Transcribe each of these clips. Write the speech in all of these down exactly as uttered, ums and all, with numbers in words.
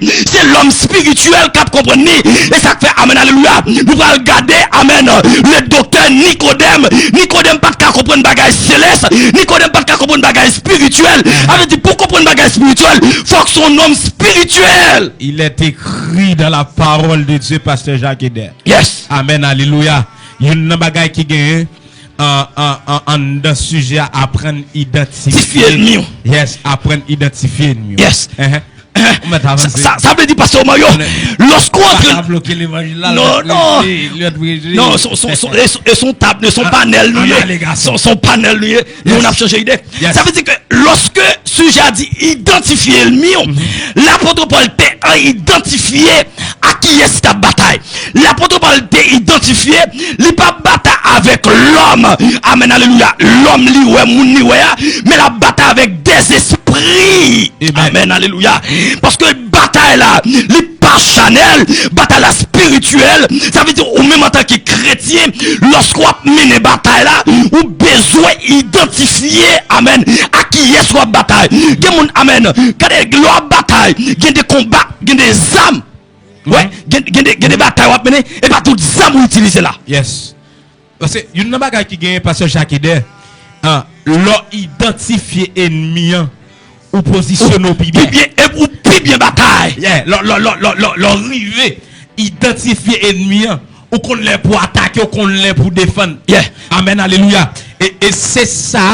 Se lòm espirityèl k ap konprann li. E sa k fè, amèn, alelouya, nou pral gade, amèn, le doktè Nikodèm. Nikodèm pa t ka konprann bagay selès. Nikodèm pa t ka konprann bagay espirityèl. Sa vle di, pou w konprann bagay espirityèl, fòk se yon nonm espirityèl. Il est écrit dans la parole de Dieu, Pasteur Jacques Eder. Yes. Amèn, alelouya. Youn nan bagay ki genyen an, an, an, anndan sijè a, aprann idantifye. Idantifye ènmi w. Yes, aprann idantifye ènmi w. Yes. Ou mèt avanse. Sa, sa, sa vle di, pastè Mario, lòske w antre. Pa ka bloke levanjil la, non, non. Non, se, se, se, se, se yon tab, se yon panèl nou ye. Se, se yon panèl nou ye. Nou, n ap chanje ide. Sa vle di ke lòske sijè a di idantifye ènmi w, lapot Pòl te idantifye ak kiyès li t ap batay. Lapot Pòl te idantifye, li p ap batay avèk lòm. Amèn, alelouya. Lòm li wè, moun li wè a, men l ap batay avèk dèzespri. Amèn, alelouya. Paske batay la, li pa chanèl, batay la espirityèl. Sa vle di, ou menm antanke kretyen, lòske w ap mennen batay la, ou bezwen idantifye, amèn, ak kiyès w ap batay. Gen moun, amèn, gade, lè w ap batay, gen de konba, gen de zam. Wè, gen, gen de, gen de batay w ap mennen, e pa tout zam ou itilize la. Yes. Paske youn nan bagay ki genyen, pastè Jacques Eder, ah, lè w idantifye ènmi an, ou pozisyone w pi byen. Pi byen, e ou pi byen batay. Yeah, lè, lè, lè, lè, lè, lè w rive idantifye ènmi an, ou konn lè pou atake, ou konn lè pou defann. Yeah. Amèn, alelouya. E, e se sa,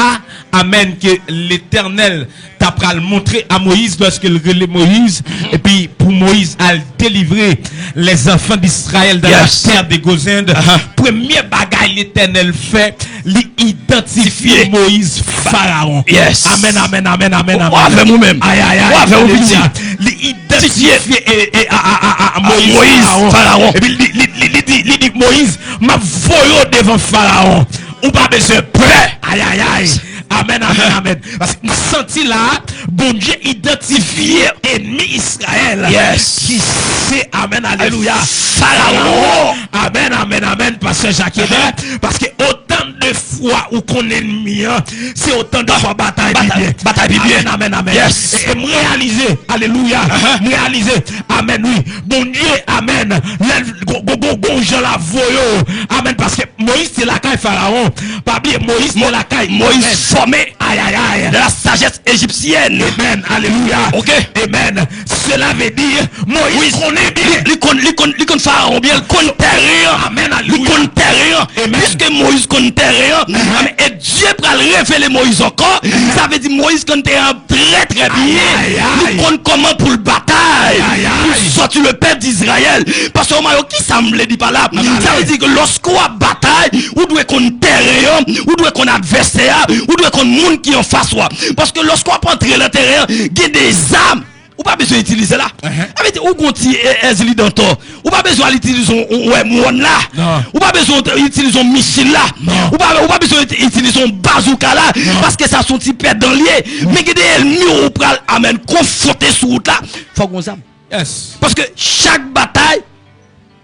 amèn, ke Letènèl ta pral montre a Moyiz lòske l rele Moyiz, epi pou Moyiz al delivre les enfants d'Israël dans la terre de Goshen. Premye bagay Letènèl fè, li idantifye Moyiz Farawon. Yes. Amèn, amèn, amèn, amèn, amèn. Ou avè m ou menm? Ay, ay, ay. Ou avè m ou piti? Alelouya. Li idantifye e, e, a, a, a, a, Moyiz Farawon. Epi li, li, li, li di, li di Moyiz, "M ap voye w devan Farawon. Ou pa bezwen pè." Ay, ay, ay. Amèn, amèn, amèn. Paske m santi la, Bondye idantifye ènmi Izrayèl. Yes. Ki se, amèn, alelouya, Farawon. Amèn, amèn, amèn, pastè Jacques Eber. Paske otan de fwa ou konn ènmi an, se otan de fwa batay pi byen. Batay pi byen. Amèn, amèn, amèn. Yes. E, e m reyalize, alelouya, m reyalize, amèn, wi. Bondye, amèn, lè gon, gon, gon, gon jan l ap voye w, amèn, paske Moyiz te lakay Farawon. Pa bliye, Moyiz te lakay. Moyiz fòme. Ay, ay, ay. De la sagesse égyptienne. Amen. Alelouya. Ok. Amen. Cela veut dire, Moyiz konnen byen. Li, li konn, li konn, li konn Farawon byen, li konn tèren an. Amen. Alelouya. Li konn tèren an. Amen. Piske Moyiz konn tèren an, amen, e Dye pral revele Moyiz ankò. Amen. Sa vle di Moyiz konn tèren an trè, trè byen. Ay, ay, ay. Li konn kòman pou l batay, ay, ay, pou l sòti le pèp d'Izrayèl. Pastè Mayo, kisa m vle di pa la? Sa vle di ke lòske w ap batay, ou dwe konn tèren an, ou dwe konn advèsè a, ou dwe konn moun ki anfas ou a. Paske lòske w ap antre nan tèren an, gen de zam. Ou pa bezwen itilize la. Sa vle di, ou gon ti, e, Ezli Dantò. Ou pa bezwen al itilize yon, yon M one la. Non. Ou pa bezwen itilize yon misil la. Non. Ou pa, ou pa bezwen itilize yon bazouka la. Non. Paske sa se yon ti pèdan l ye. Men gen de ènmi ou pral, amen, konfwonte sou wout la. Fò w gon zam. Yes. Paske chak batay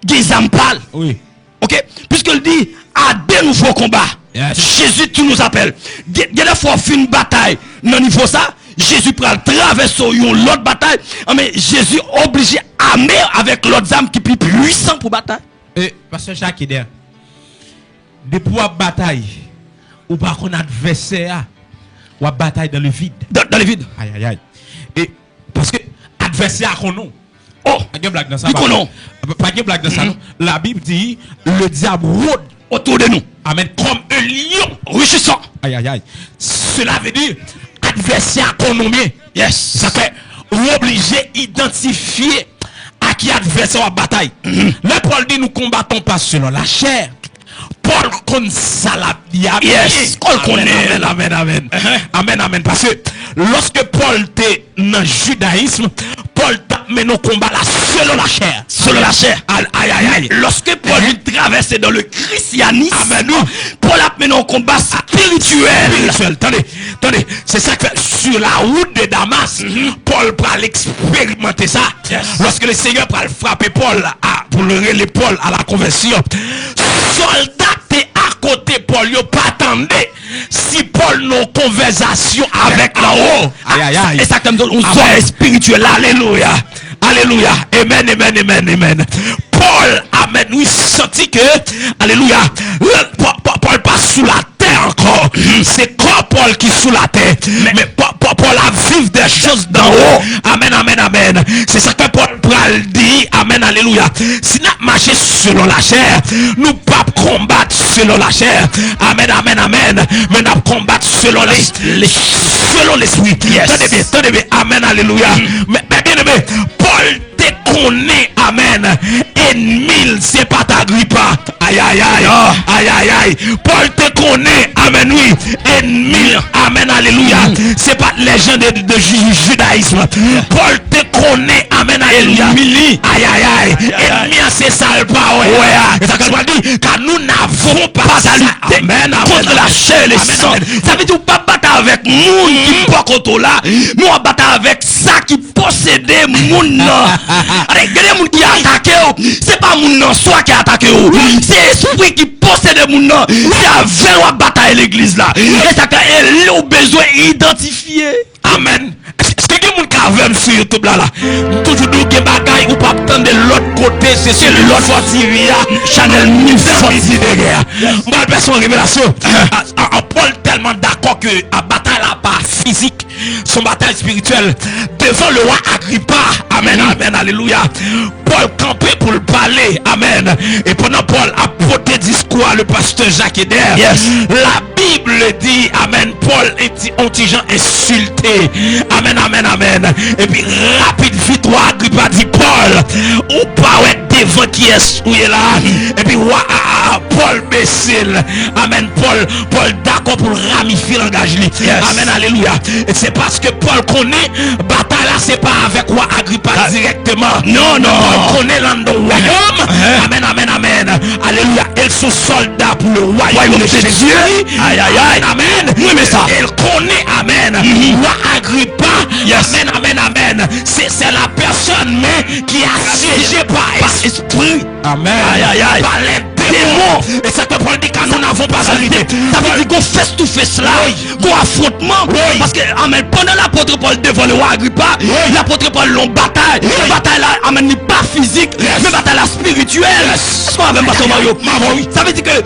gen zam pa l. Wi. Ok? Puisque il dit, à de nouveaux combats. Yes. Jésus, tu nous appelles. Gen, gen de fwa w fin batay nan nivo sa, Jezi pral travèse w yon lòt batay. Anben, Jezi oblije ame avèk lòt zam ki pi pwisan pou batay. E, pastè Jacques Eber, depi w ap batay, ou pa konn advèsè a, w ap batay dans le vide. Dans, dans le vide. Ay, ay, ay. E, paske advèsè a konnen w. Oh, pa gen blag nan sa, li konnen w. Pa, pa gen blag nan sa, non. Labib di, le diable rôde autour de nous. Amen. Comme un lion. Rugissant. Ay, ay, ay. Cela veut dire, advèsè a konnen w byen. Yes. Sa fè, ou oblije idantifye a ki advèsè w ap batay. Lè Pòl di, nous combattons pas selon la chair, Pòl konn sa l ap di a byen. Yes, Pòl konnen. Amen, amen, amen, amen. Amen, amen. Paske lòske Pòl te nan jidayism, Pòl t ap mennen yon konba la selon la chair. Selon la chair. Ay, ay, ay, ay. Men lòske Pòl vin travèse dans le christianisme, amen, wi, Pòl ap mennen yon konba espirityèl. Espirityèl. Tande, tande. Se sa k fè, sur la route de Damas, Pòl pral eksperimante sa. Yes. Lòske le Senyè pral frape Pòl a, pou l rele Pòl a la konvèsyon, sòlda k te akote Pòl yo pa tande si Pòl nan yon konvèsasyon avèk anwo. Ay, ay, ay. E sa k fè m di w, yon zòrèy espirityèl. Alelouya. Alelouya. Amen, amen, amen, amen. Pòl, amen, wi, santi ke, alelouya, Pò- Pò- Pòl pa sou latè ankò. Se kò Pòl ki sou latè. Men Pò- Pò- Pòl ap viv des choses d'en haut. Amen, amen, amen. Se sa ke Pòl pral di. Amen, alelouya. Si n ap mache selon lachè, nou p ap konbat selon lachè. Amen, amen, amen. Men n ap konbat selon le- selon lespri. Tande byen, tande byen. Amen, alelouya. Men, men byeneme, Pòl te konnen, amen, enmi l se pa t Agripa. Ayayay, ayayay. Pòl te konnen, amen, wi, enmi l, amen, alelouya, se pa t lèjan de, de ju- judayism. Pòl te konnen, amen, alelouya. Enmi li. Ayayay. Enmi an se sa l pa wè a. E sa ke l pral di, car nous n'avons pas à lutter contre la chair et le sang. Sa vle di ou p ap batay avèk moun ki bò kote w la, men w ap batay avèk sa ki posede moun nan. Gade, gen de moun ki atake w, se pa moun nan swa ki atake w. Se espri ki posede moun nan. Se avè l w ap batay legliz la. E sa fè ou bezwen idantifye. Amen. Èske gen moun k avè m sou YouTube la, la? M toujou di w gen bagay ou p ap tande lòt kote, se sou Milford TV a. Chanèl Milford TV. M pral fè yon revelasyon. A, a, a, Pòl tèlman dakò ke, a, batay la pa fizik. Se yon batay espirityèl. Devan le wa Agripa. Amen, amen, alelouya. Pòl kanpe pou l pale. Amen. E pandan Pòl ap pote diskou a, le pastè Jacques Eder, la Bible di, amen, Pòl enti- on ti jan ensilte. Amen, amen, amen. Epi rapid vit, wa Agripa di, Pòl, ou pa wè devan kiyès ou ye la? Epi wa a, a, a, Pòl bese l. Amen. Pòl, Pòl dakò pou l ramifye langaj li. Amen, alelouya. E se paske Pòl konnen batay la se pa avèk wa Agripa dirèkteman. Non, non. Pòl konnen l anndan wayòm. Amen, amen, amen. Alelouya. E l se yon sòlda pou le wayòm de Jezi. Ayayay. Amen, amen. Mwen renmen sa. E l konnen, amen, wa Agripa. Amen, amen, amen. Se, se la pèsòn, men ki asyeje pa espri. Amen. Ayayay. Pa lè demon. E sa ke Pòl di, car nous n'avons pas à lutter. Sa vle di gon face to face la, gon afwontman. Paske, amen, pandan lapot Pòl devan le wa Agripa, lapot Pòl nan batay. Batay la, amen, li pa fizik, men batay la espirityèl. Èske w avè m, pastè Mario? Sa vle di ke,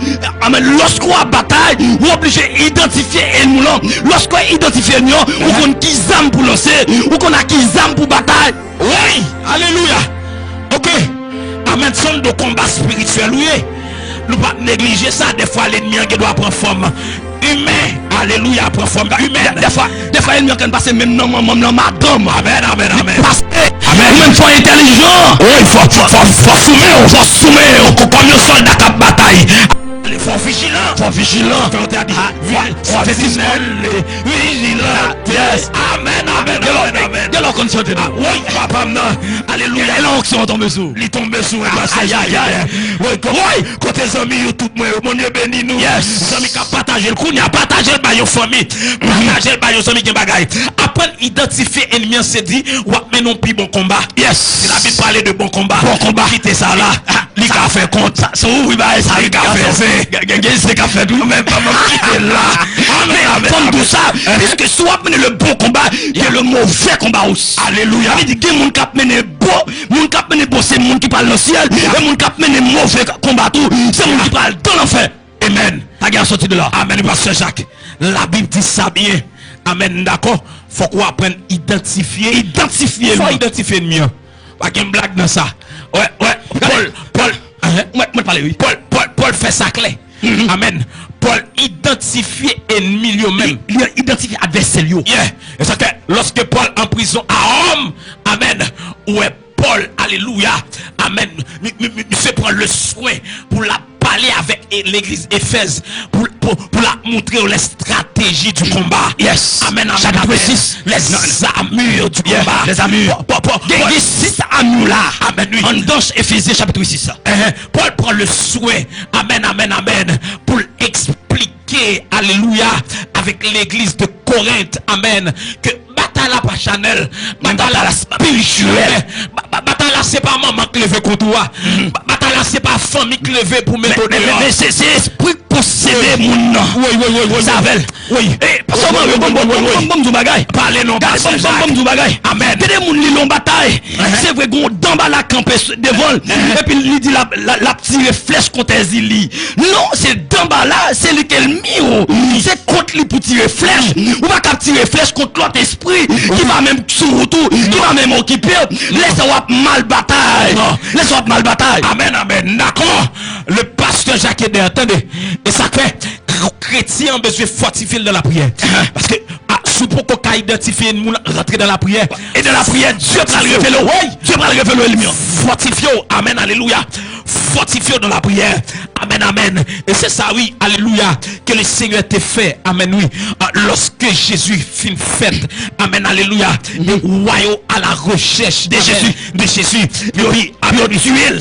amen, lòske w ap batay, ou oblije idantifye enmi w lan. Lòske w idantifye enmi w lan, ou konn ki zam pou lanse, ou konn ak ki zam pou batay. Wi, alelouya. Ok. Amen. Se yon konba espirityèl ou ye. Nou p ap neglije sa. Dèfwa, lènmi an gen dwa pran fòm imen. Alelouya, pran fòm imen. Dèfwa, dèfwa, lènmi an konn pase menm nan manman m, nan madanm. Amen, amen, amen. Pase. Amen. Ou menm fò entèlijan. Wi, fò, fò, fò, fò sou men w. Fò sou men w. Kò- Kòm yon sòlda k ap batay. Fò vijilan. Fò vijilan. Fò, fò, fò vijilan. Vijilan. Yes. Amen, amen, amen, amen. Gen lè w konn chante, non? Wi, papa m nan. Alelouya. E la onksyon an tonbe sou ou. Li tonbe sou mwen, pastè. Ayayay. Wi, ko- wi, kote zanmi YouTube mwen yo, Bondye beni nou. Yes. Zanmi k ap pataje l, kounye a pataje l bay yon fanmi. Pataje l bay yon zanmi gen bagay. Aprann idantifye enmi an, se di w ap mennen yon pi bon konba. Yes. Si Labib pale de bon konba, bon konba, kite sa la. Li ka fè kont. Sa, se ou wi bagay sa. Li ka fè zen. Gen, gen, gen zen k ap fèt wi. Men, men, men, kite l la. Amen, amen, fò m di w sa, piske si w ap mennen le bon konba, gen le move konba osi. Alelouya. Sa vle di gen moun k ap mennen bon, moun k ap mennen bon se moun ki pral nan syèl, e moun k ap mennen move konba tou, se moun ki pral nan lanfè. Amen. Pa gen sòti de la. Amen, pastè Jacques. Labib di sa byen. Amen, dakò. Fòk ou aprann idantifye. Idantifye. Fò idantifye enmi an. Pa gen blag nan sa. Wè, wè, Pòl, Pòl, mwen, mwen pale, wi. Pòl, Pòl, Pòl fè sa klè. Amen. Pòl idantifye enmi l yo menm. Li, li idantifye advèsè l yo. Yeah. E sa ke, lòske Pòl an prizon a Wòm, amen, ou wè Pòl, alelouya, amen, mi, mi, mi, misye pran le swen pou l ap pale avèk e- legliz Efèz, pou, pou, pou l ap montre yo les stratégies du combat. Yes. Amen, amen, amen. Les armures du combat. Yes, les armures. Gen, gen sis armures la. Amen, wi. Anndan Efezyen chapit sis. Pòl pran le swen, amen, amen, amen, pou l eksplike, alelouya, avèk legliz de Korent, amen, ke batay la pa chanèl, batay la espirityèl. Batay la se pa manman k leve kont ou a. Ba- Batay la, se pa fanmi k leve pou mete w deyò. Men, men, men se, se espri k posede moun nan. Wi, wi, wi, wi. Sa avè l. Wi. E, pastè Mario, bon, bon, bon, bon, bon, m di w bagay. Pale non, pastè Jacques. Gade, bon, bon, bon, m di w bagay. Amèn. Gen de moun li nan batay. Se vre, gen yon danbala kanpe devan l. Epi li di l ap, l ap, l ap tire flèch kont Èzili. Non, se danbala, se li k ènmi w. Se kont li pou tire flèch. Ou pa kab tire flèch kont lòt espri ki pa menm sou wout ou, ki pa menm okipe w. Lè sa w ap mal batay. Lè sa w ap mal batay. Amèn, amèn. Dakò. Le pasteur Jacques Eder, tande. E sa k fè kretyen an bezwen fòtifye l nan lapriyè. Paske, a, si w poko ka idantifye moun, rantre nan lapriyè. E nan lapriyè, Dye pral revele w. Wi. Dye pral revele w ènmi an. Fòtifye w. Amèn, alelouya. Fòtifye w nan lapriyè. Amèn, amèn. E se sa, wi, alelouya, ke le Senyè te fè. Amèn, wi. A, lòske Jezi fin fèt. Amèn, alelouya. E wa yo à la recherche de Jésus, de Jésus. Yo, yo, yo tiye l.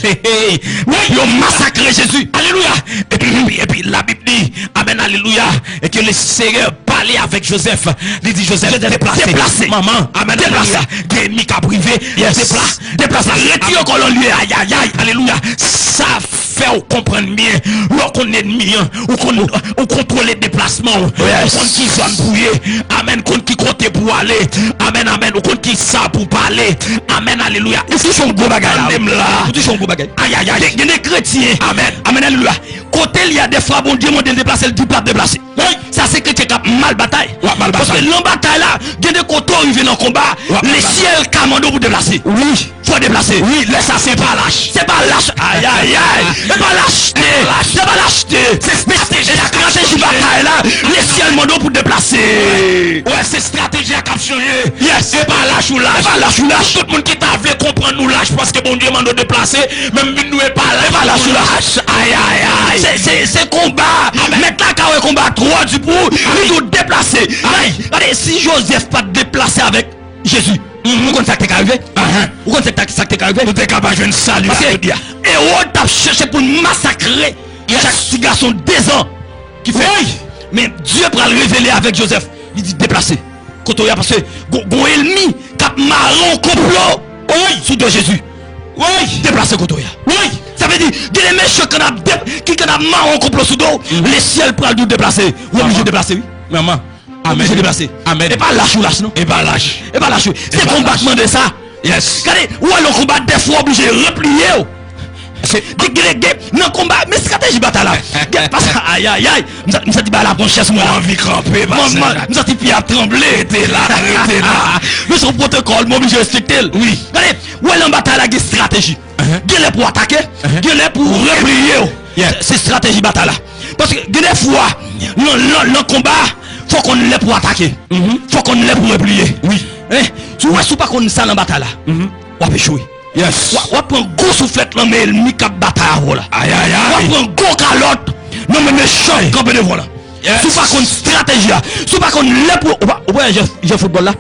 Wi, yo masakre Jezi. Alelouya. Epi, epi, epi, Labib di, amèn, alelouya, e ke le Senyè pale avèk Jozèf. Li di, Jozèf, deplase. Deplase. Manman, amèn, deplase. Alelouya. Gen ènmi k ap rive. Yes. Deplase. Deplase. Retire kò w nan lye a. Ayayay. Alelouya. Sa fè w konprann byen. Lè w konn ènmi an, ou konn, ou kontwole deplasman w. Yes. Ou konn ki zòn pou w ye. Amèn. Konn ki kote pou w ale. Amèn, amèn. Ou konn ki sa pou w pale. Amèn, alelouya. Ou touche yon gwo bagay la. Tande m la. Ou touche yon gwo bagay. Ayayay. Gen, gen de kretyen. Amèn. Amèn, alelouya. Kote l ye a, dèfwa Bondye mande l deplase, l di l p ap deplase. Wi. Sa se kretyen k ap mal batay. W ap mal batay. Paske nan batay la, gen de kote w rive nan konba, lesyèl ka mande w pou deplase. Wi. Fò w deplase. Wi, lè sa se pa lach. Se pa lach. Ayayay. Se pa lachte. Se pa lachte. Se estrateji batay la. Lesyèl mande w pou deplase. Wi, se estrateji a k ap chanje. Yes. Se pa lach ou lach. Se pa lach ou lach. Tout moun ki ta vle konprann ou lach paske Bondye mande w deplase, menm vin nou e pa lach. E pa lach ou lach. Ayayay. Se, se, se konba. Amèn. Mèt la ka wè konba twò di pou li di w deplase. Ay, gade, si Jozèf pa t deplase avèk Jezi, ou konn sa k te ka rive? Ou konn sa k te, sa k te ka rive? Nou te ka pa jwenn sali la jodi a. Paske Ewòd t ap chèche pou l masakre chak ti gason dezan ki fèt. Men Dye pral revele avèk Jozèf. Li di, deplase. Kote w ye a, paske gon, gon ènmi k ap mare yon konplo sou do Jezi. Deplase kote w ye a. Sa vle di, gen de mechan k ap dep-, ki, k ap mare yon konplo sou do w, lesyèl pral di w deplase. Ou oblije deplase, wi. Manman. Ou oblije deplase. Amèn. E pa lach ou lach, non. E pa lach. E pa lach, wi. Se konba k mande sa. Yes. Gade, ou al nan konba, dèfwa w oblije repliye w. Gen, gen, gen, nan konba, men estrateji batay la. Gen, paske, ayayay, m sa-, m santi bagay la pran chè sou mwen la. Anvi kanpe, m santi pye ap tranble. Rete la, rete la. Men se yon pwotokòl, m oblije respekte l. Wi. Gade, ou al nan batay la, gen estrateji. Gen lè pou w atake, gen lè pou w repliye w. Se, se estrateji batay la. Paske gen de fwa, nan, nan, nan konba, fò w konn lè pou w atake. Fò w konn lè pou w repliye. Wi. Si w wè, si w pa konn sa nan batay la, w ap echwe. Yes. W ap, w ap pran gwo souflèt nan men ènmi k ap batay avè w la. Ayayay. W ap pran gwo kalòt nan men mechan k kanpe devan w la. Yes. Si w pa konn estrateji a, si w pa konn lè pou, ou pa, ou pa wè jwè, jwè foutbòl la?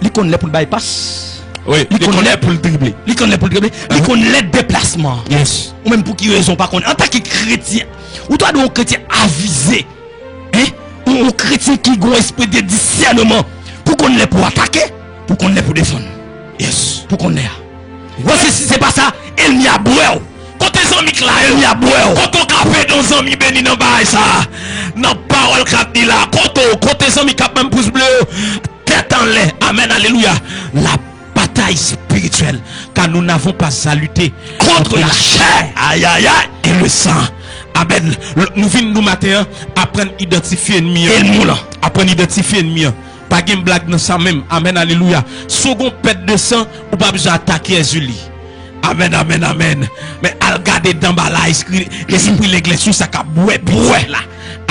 Li konn lè pou l bay pas. Wi, li konn lè pou l drible. Li konn lè pou l drible. Li konn lè deplasman. Yes. Ou menm pou ki rezon w pa konnen? Antanke kretyen, ou ta dwe yon kretyen avize. Hein? Yon, yon kretyen ki gen yon espri de disèneman. Pou konn lè pou atake, pou konn lè pou defann. Yes. Pou konn lè a. Paske si se pa sa, ènmi a bwè w. Kote zanmi k la yo? Ènmi a bwè w. Kote w ka fè yon zanmi beni nan bagay sa a? Nan pawòl k ap di la, kote w? Kote zanmi k ap ban m pous ble yo? Tèt anlè. Amèn, alelouya. La bataille spirituelle, car nous n'avons pas à lutter contre la chair, ayayay, et le sang. Amèn. L-, nou vin nou maten an, aprann idantifye ènmi an. Ènmi w lan. Aprann idantifye ènmi an. Pa gen blag nan sa menm. Amèn, alelouya. Si w gon pèt de san, ou pa bezwen atake Èzili. Amèn, amèn, amèn. Men al gade danbala, espri, espri legliz sou sa k ap bwè pitit la.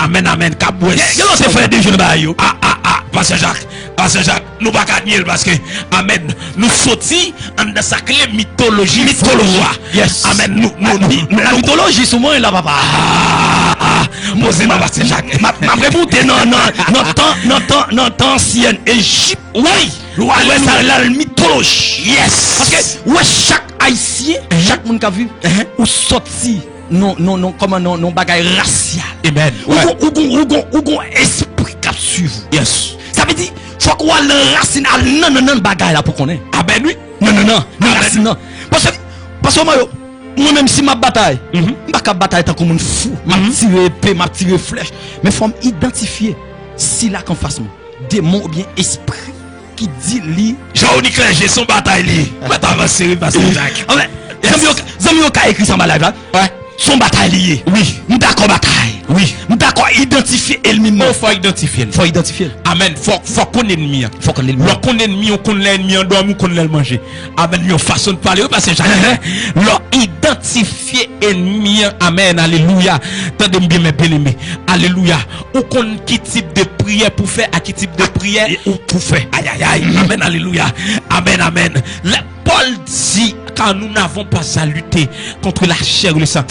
Amèn, amèn, k ap bwè. Gen, gen lòt se frè de jèn bagay yo. A, a, a, pastè Jak, pastè Jak, nou pa ka nye l paske, amèn, nou soti anndan sa k rele mitoloji. Mitoloji. Yes. Amèn, nou, nou, nou, nou, la mitoloji sou mwen la, papa. A, a, a, poze non, pastè Jak. M ap, m ap remonte nan, nan, nan tan, nan tan, nan tan ansyen Ejip. Wi. Ou wè sa la, mitoloji. Yes. Paske, ou wè chak Ayisyen, chak moun k ap viv, ou sòti non, non, non, kòman non, non bagay rasyal. Amen. Ou gon, ou gon, ou gon, ou gon espri k ap swiv ou. Yes. Sa vle di, fòk ou al nan rasin, al nan, nan, nan bagay la pou konnen. Amen, wi. Nan, nan, nan, nan rasin nan. Paske Pastè Mario, mwen menm si m ap batay, m pa ka batay tankou moun fou. M ap tire epe, m ap tire flèch. Men fò m idantifye sila k anfas mwen. Demon oubyen espri ki di li. Jean-Rony Clergé, se yon batay li ye. Mwen t avanse wi, pastè Jack. Anfen, zanmi yo, zanmi yo ka ekri sa anba live la. Wi. Se yon batay li ye. Wi. M dakò batay. Wi. M dakò idantifye ènmi m nan. Fò idantifye l. Fò idantifye l. Amèn. Fò, fò konn ènmi an. Fò konn ènmi an. Lè w konn ènmi an, ou konn lè ènmi an dòmi, ou konn lè l manje. Amèn. Yon fason de pale, wi, pastè Jack. Lè w idantifye ènmi an. Amèn. Alelouya. Tande m byen, mè byeneme. Alelouya. Ou konn ki tip de priyè pou fè, a ki tip de priyè ou pou fè. Ayayay. Amèn. Alelouya. Amèn. Amèn. Lè Pòl di, car nous n'avons pas à lutter contre la chair et le sang.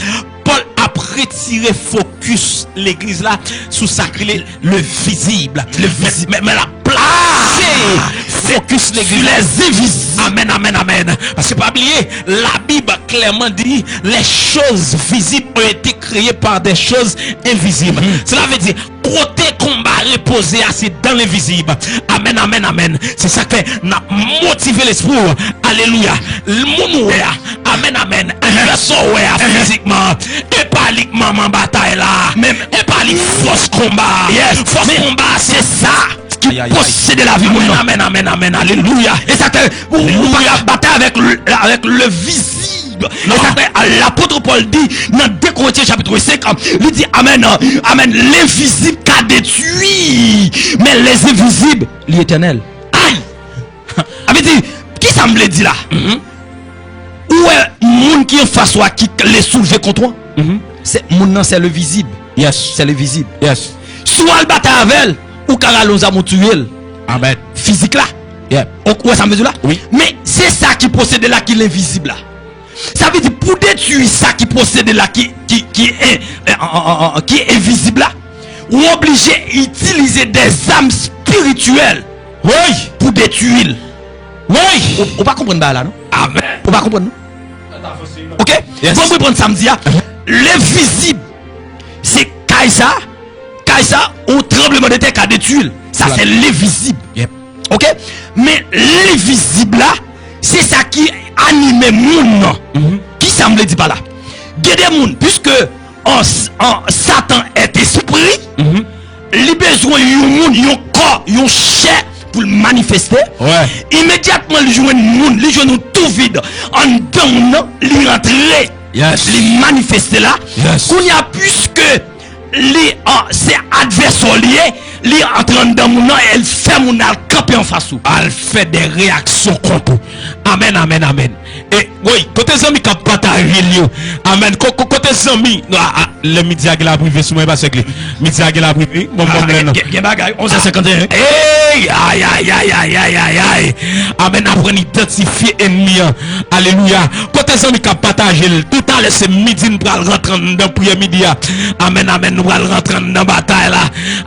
Pòl ap retire fokis legliz la sou sa k rele le vizib. Le vizib. Men, men, men l ap plase fokis legliz la. Amèn, amèn, amèn. Paske pa bliye, Labib klèman di, les choses visibles ont été créées par des choses invisibles. Cela veut dire, kote konba repoze a, se dans l'invisible. Amèn, amèn, amèn. Se sa k fè n ap motive lespri w. Alelouya. Moun ou wè a. Amèn, amèn. Fè sa w wè a fizikman. E pa li k manman batay la. E pa li k fòs konba a. Fòs konba a, se sa ki posede lavi moun nan. Amèn, amèn, amèn. Alelouya. E sa k fè ou, ou pa ka batay avèk le, avèk le vizib. E sa k fè lapot Pòl di nan de Korentyen chapit senk, li di, amèn, amèn, lenvizib ka detwi, men lèzenvizib li etènèl. Ay! Sa vle di, ki sa m vle di la? Ou wè moun ki anfas ou a ki le soulve kont ou an? Se, moun nan se le vizib. Se le vizib. Si w al batay avè l, ou ka rale yon zam ou touye l. Fizik la. Ou, ou wè sa m vle di w la? Men se sa ki posede la ki lenvizib la. Sa vle di pou detwi sa ki posede la ki, ki, ki, en, en, an, an, an, an, ki envizib la, ou oblije itilize de zam espirityèl pou detwi l. Ou, ou pa konprann bagay la, non? Ou pa konprann, non? Ok? Bon, m reponn sa m di a. Lenvizib, se kay sa, kay sa, yon tranblemanntè ka detwi l. Sa se lenvizib. Ok? Men lenvizib la, se sa ki anime moun nan. Ki sa m vle di pa la? Gen de moun, puiske an, an, Satan est esprit, li bezwen yon moun, yon kò, yon chè pou l manifeste. Imedyatman li jwenn moun, li jwenn yon twou vid anndan moun nan, li rantre, li manifeste la. Kounye a, puiske li, an, se advèsè w li ye, li antre anndan moun nan e l fè moun nan al kanpe anfas ou. Al fè de reyaksyon kont ou. Amèn, amèn, amèn. E, woy, kote zanmi k ap pataje l yo? Amèn. Ko-, ko-, kote zanmi? A, a, lè midi a gen l ap rive sou mwen, pastè Clé. Midi a gen l ap rive. Bon, bon, gen, gen, gen bagay, onz è senkanteyen. Ey, ayayay. Amèn. Aprann idantifye ènmi an. Alelouya. Kote zanmi k ap pataje l? Toutalè se midi n pral rantre anndan priyè midi a. Amèn, amèn. Nou pral rantre anndan batay la.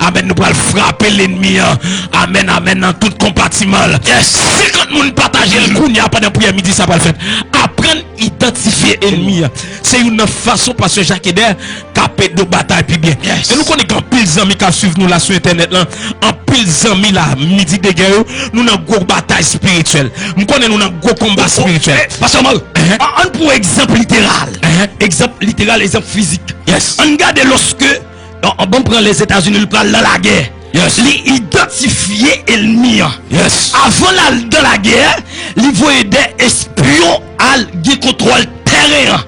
Amèn. Nou pral frape lènmi an. Amèn, amèn. Nan tout konpatiman l. Senkant moun pataje l kounye a pandan priyè midi sa pral fèt. Aprann idantifye ènmi an. Se youn nan fason pastè Jacques Eder k ap ede w batay pi byen. E nou konnen gen anpil zanmi k ap swiv nou la sou entènèt lan. Anpil zanmi la, midi degè yo, nou nan gwo batay espirityèl. M konnen nou nan gwo konba espirityèl. Pastè Mario, an, ann pran egzanp literal. Egzanp literal, egzanp fizik. Ann gade lòske, an, an, ban m pran Lèzetazini, li pral nan lagè. Li idantifye ènmi an. Avan l al nan lagè, li voye de espyon al gen kontwòl tèren an.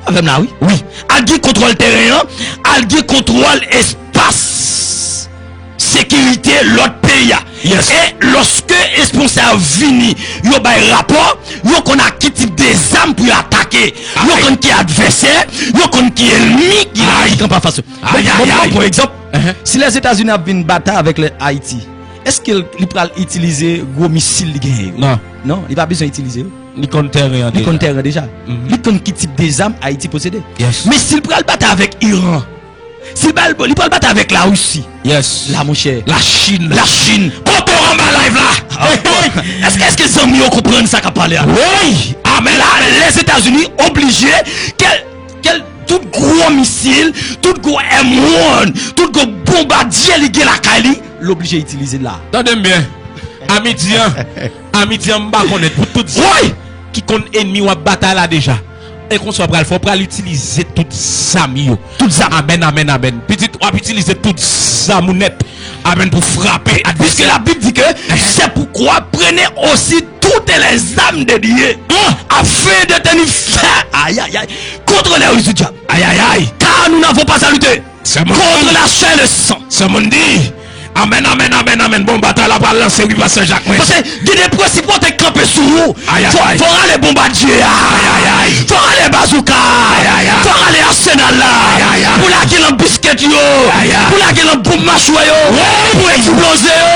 Avè m la, wi. Al gen kontwòl teren an, al gen kontwòl espas sekirite lòt peyi a. E lòske espyon sa yo vini, yo bay rapò, yo konn ak ki tip de zam pou yo atake. Yo konn ki advèsè, yo konn ki ènmi ki la, ki kanpe anfas yo. Bon, bon, bon, pa egzanp, si Lèzetazini ap vin batay avèk Ayiti, èske li pral itilize gwo misil li genyen yo? Non. Non, li pa bezwen itilize yo. Li konn tèren an deja. Li konn tèren deja. Li konn ki tip de zam Ayiti posede. Men si l pral batay avèk Iran, si l pral, li pral batay avèk Larisi. La, monchè. Lachin. Lachin. Kote w anba live la? Èske, èske zanmi yo konprann sa k ap pale a? Wi. Amèn. La, Lèzetazini oblije ke, ke tout gwo misil, tout gwo M one, tout gwo bonbadye li gen lakay li, l oblije itilize l la. Tande m byen. A midi an, a midi an, m pa konnen pou tout zam. Woy! ki konn ènmi w ap batay la deja. E konsa w pral fè, w pral itilize tout zam yo. Tout zam. Amèn, amèn, amèn. Pitit, w ap itilize tout zam ou nèt. Amèn, pou frape advèsè. Puisque la Bible dit que c'est pourquoi prenez aussi toutes les armes de Dieu afin de tenir ferme, aïe, aïe, aïe, contre les ruses du diable. Aïe, aïe, aïe. Car nous n'avons pas à lutter contre la chair et le sang. Sè moun di, amèn, amèn, amèn, amèn. Bon, batay la pral lanse, wi, pastè Jak mwen. Paske gen de prensip w te kanpe sou ou. Ay, ay, fò, ay. Fò rale bonbadye a. Ay, ay, ay. Fò rale bazouka. Ay, ay, ay. Fò rale asenal la. Ay, ay, ay. Pou lage nan bisket yo. Ay, ay. Pou lage nan boum machwè yo. Wi. Pou eksploze yo.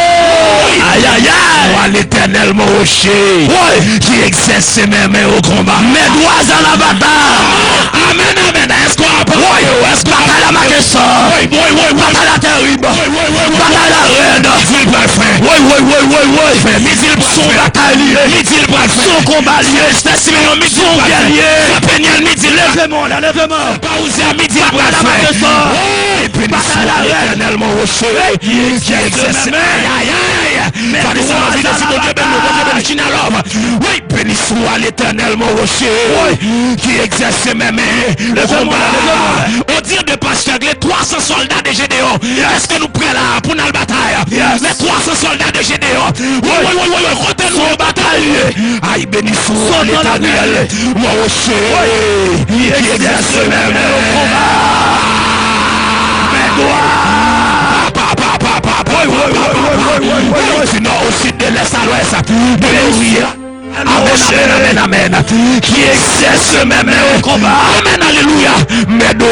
Wi. Ay, ay, ay. Wa Letènèl, mon rocher. Wi. Qui exerce mes mains au combat. Mes doigts à la bataille. Amèn, amèn. Èske w ap pare? Èske w ap pare? Batay la make san. Wi, wi, wi, wi. Batay la tèrib. Wi, wi, wi, wi. Batay la rèd. Midi l pral fè. Wi, wi, wi, wi, wi. Fè, midi l pral fè. Se yon batay li ye. Midi l pral fè. Se yon konba li ye. Sè Simeyon, midi l pral fè. Se yon gè li ye. Sè Penyèl, midi l pral fè. Leve men w la, leve men w. Sè Pawouzè, midi l pral fè. Batay la make san. Wi, beni swa Letènèl, mon rocher. Qui exerce mes mains. Ay, ay, ay. Fadison, anvi de di Bondye beni w, Bondye beni w, China Love. Wi, beni swa Letènèl, mon rocher, qui exerce mes mains au combat. Au dire de pastè Glé, twa san sòlda de Gédéon. Èske nou prè la pou n al batay? Les trois cents soldats de Gédéon. Wi, wi, wi, wi, wi, kote nou yo batay? Ay, beni swa Letènèl, mon rocher, qui exerce mes mains au combat. Mes doigts. Pa, pa, pa, pa, pa, pa, pa, pa, pa. Du nord au sud, de l'est à l'ouest, de l'orient. Amèn, amèn, amèn, amèn. Qui exerce mes mains au combat. Amèn, alelouya. Mes doigts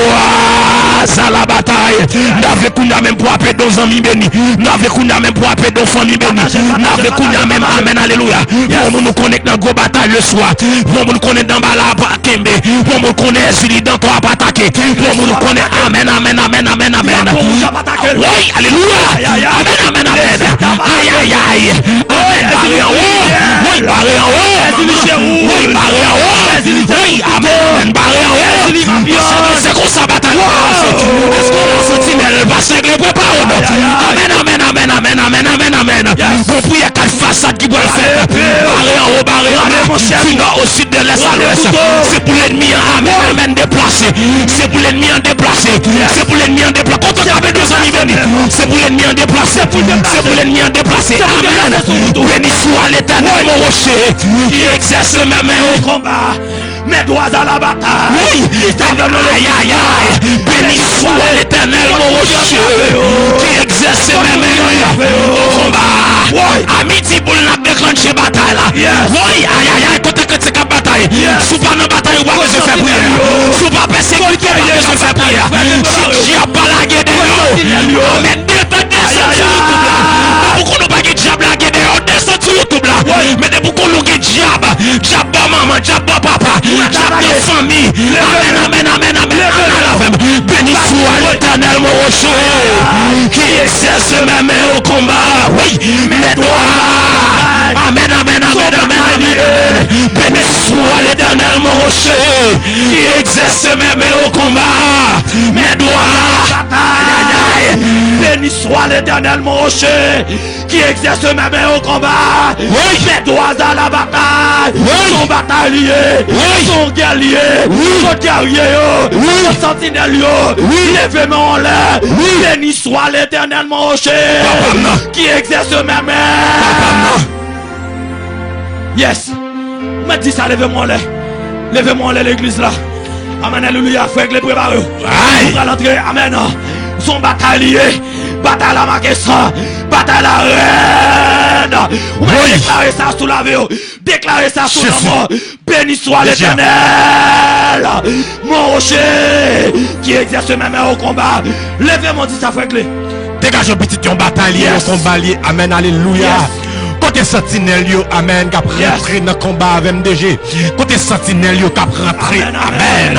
à la bataille. N ap vle kounye a menm pou ape don zanmi beni. N ap vle kounye a menm pou ape don fanmi beni. N ap vle kounye a menm, amèn, alelouya. Bon, moun nou konnen k nan gwo batay le swa. Bon, moun konnen Danbala ap kenbe. Bon, moun konnen Zili Dantò ap atake. Bon, moun konnen, amèn, amèn, amèn, amèn, amèn. Wi, alelouya. Amèn, amèn, amèn. Ay, ay, ay. Amèn, bare anwo. Wi, bare anwo. Wi, bare anwo. Wi, amèn, bare anwo. Se konsa batay la pase. Èske w la santinèl? Pastè Glé, prepare w non. Amèn, amèn, amèn. Bon, priyè kat fasad ki pral fèt. Bare anwo, bare anwo. Du nord au sud, de l'est à l'ouest. Se pou lènmi an, amèn, amèn, deplase. Se pou lènmi an deplase. Se pou lènmi an deplase. Kote w kanpe, zanmi beni. Se pou lènmi an deplase. Se pou lènmi an deplase. Amèn. Beni swa Letènèl, mon rocher, qui exerce mes mains au combat. Mes doigts à la bataille. Wi. Ay, ay, ay. Beni swa Letènèl, mon rocher, qui exerce mes mains au combat. A midi boul n ap deklanche batay la. Wi, ay, ay, ay, kote kantik ap batay. Si w pa nan batay, ou pa bezwen fè priyè. Si w pa pèsekite, ou pa bezwen fè priyè. Si dyab pa lage dèyè w, amèn, desann sou YouTube la. Depi w konnen w pa gen dyab lage dèyè w, desann sou YouTube la. Men depi w konnen w gen dyab, dyab bò manman, dyab bò papa, dyab nan fanmi. Amèn, amèn, amèn, amèn, amèn avè m. Beni swa Letènèl, mon rocher, qui exerce mes mains au combat. Wi, mes doigts. Amèn, amèn, amèn, amèn, amèn. Beni swa Letènèl, mon rocher, qui exerce mes mains au combat. Mes doigts. Ay, ay, ay. Beni swa Letènèl, mon rocher, qui exerce mes mains au combat. Mes doigts à la bataille. Se yon batay li ye. Se yon gè li ye. Sòt gèrye yo. Sòt santinèl yo. Leve men w anlè. Beni swa Letènèl, mon rocher, qui exerce mes mains. Yes. Mwen di sa, leve men w anlè. Leve men w anlè, legliz la. Amèn, alelouya. Frè Glé, prepare w. Nou pral antre. Amèn. Se yon batay li ye. Batay la make san. Batay la rèd. Ou mèt deklare sa sou lavi w. Deklare sa sou lanmò. Beni swa Letènèl, mon rocher, qui exerce mes mains au combat. Leve men w, di sa, frè Glé. Degaje w, pitit, yon batay li ye, yon konba li ye. Amèn, alelouya. Kote santinèl yo, amèn, k ap rantre nan konba avè m, D G? Kote santinèl yo k ap rantre, amèn,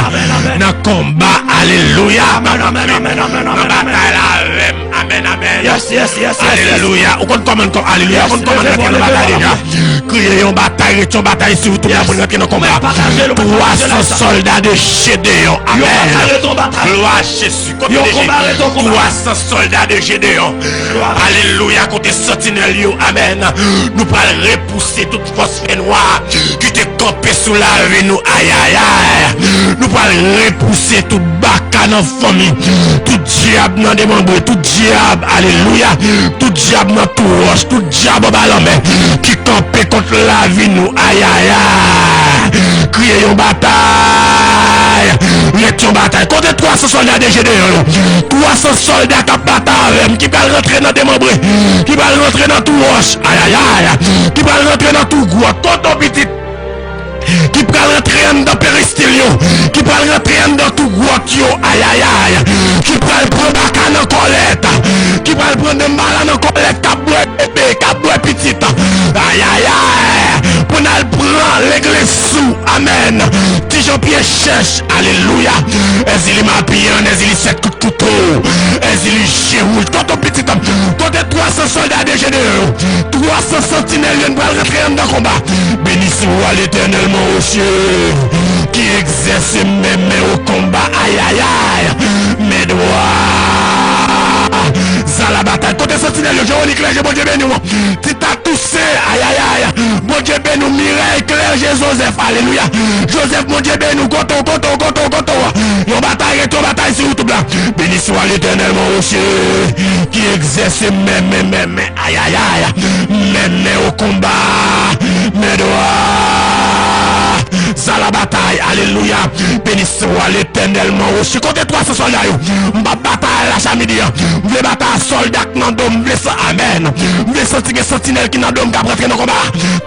nan konba, alelouya, nan batay la avè m, amèn, amèn. Alelouya. Ou konn kòman, alelouya, ou konn kòman rantre nan batay deja. Kriye yon batay, ret yon batay, sitou moun rantre nan konba. Twa san sòlda de Jedeyòn. Amèn. Glwa a Jezi. Kote de Jezi. Twa san sòlda de Jedeyòn. Alelouya. Kote santinèl yo. Amèn. Nou pral repouse tout fòs fènwa ki te kanpe sou lavi nou, ayayay. Nou pral repouse tout baka nan fanmi, tout dyab nan demanbre, tout dyab, alelouya, tout dyab nan twou wòch, tout dyab anba lanmè ki kanpe kont lavi nou, ayayay. Kriye yon batay, ret yon batay. Kote twa san sòlda de Jedeyon yo? Twa san sòlda k ap batay avè m, ki pral rantre nan demanbre, ki pral rantre nan twou wòch, ayayay, ki pral rantre nan twou gwòt, kote w pitit, ki pral rantre anndan peristil yo, ki pral rantre anndan twou gwòt yo, ayayay, ki pral pran baka nan kòlèt, ki pral pran danmbala nan kòlèt, k ap bwè bebe, k ap bwè pitit, ayayay, pou n al pran legliz sou, amèn, Ti Jan Pyè chèch, alelouya, Èzili Mapiyan, Èzili sèt kouto, Èzili je wouj, tonton pitit, kote twa san sòlda de Jedeyon yo, twa san santinèl yo, n pral rantre anndan konba. Beni swa Letènèl, mon rocher, qui exerce mes mains au combat. Ayayay, men dwa. Zalabatay. Kote santinèl yo, Jewonik Klèje, Bondye beni w. Tita Toussaint, ayayay. Bondye beni w, Mireille Clergé Joseph, alelouya. Joseph, Bondye beni w, kote w, kote w, kote w, kote w. Yon batay ret yon batay sou YouTube la. Beni swa Letènèl, mon rocher, qui exerce mes mains, mes mains, ayayay, mes mains au combat, mes doigts à la bataille, alelouya. Beni swa Letènèl, mon rocher. Kote twa san sòlda yo? M p ap batay la, Chamidi an. M vle batay sòlda k nan do m, m vle sa, amèn. M vle santi gen santinèl ki nan do m k ap rantre nan konba.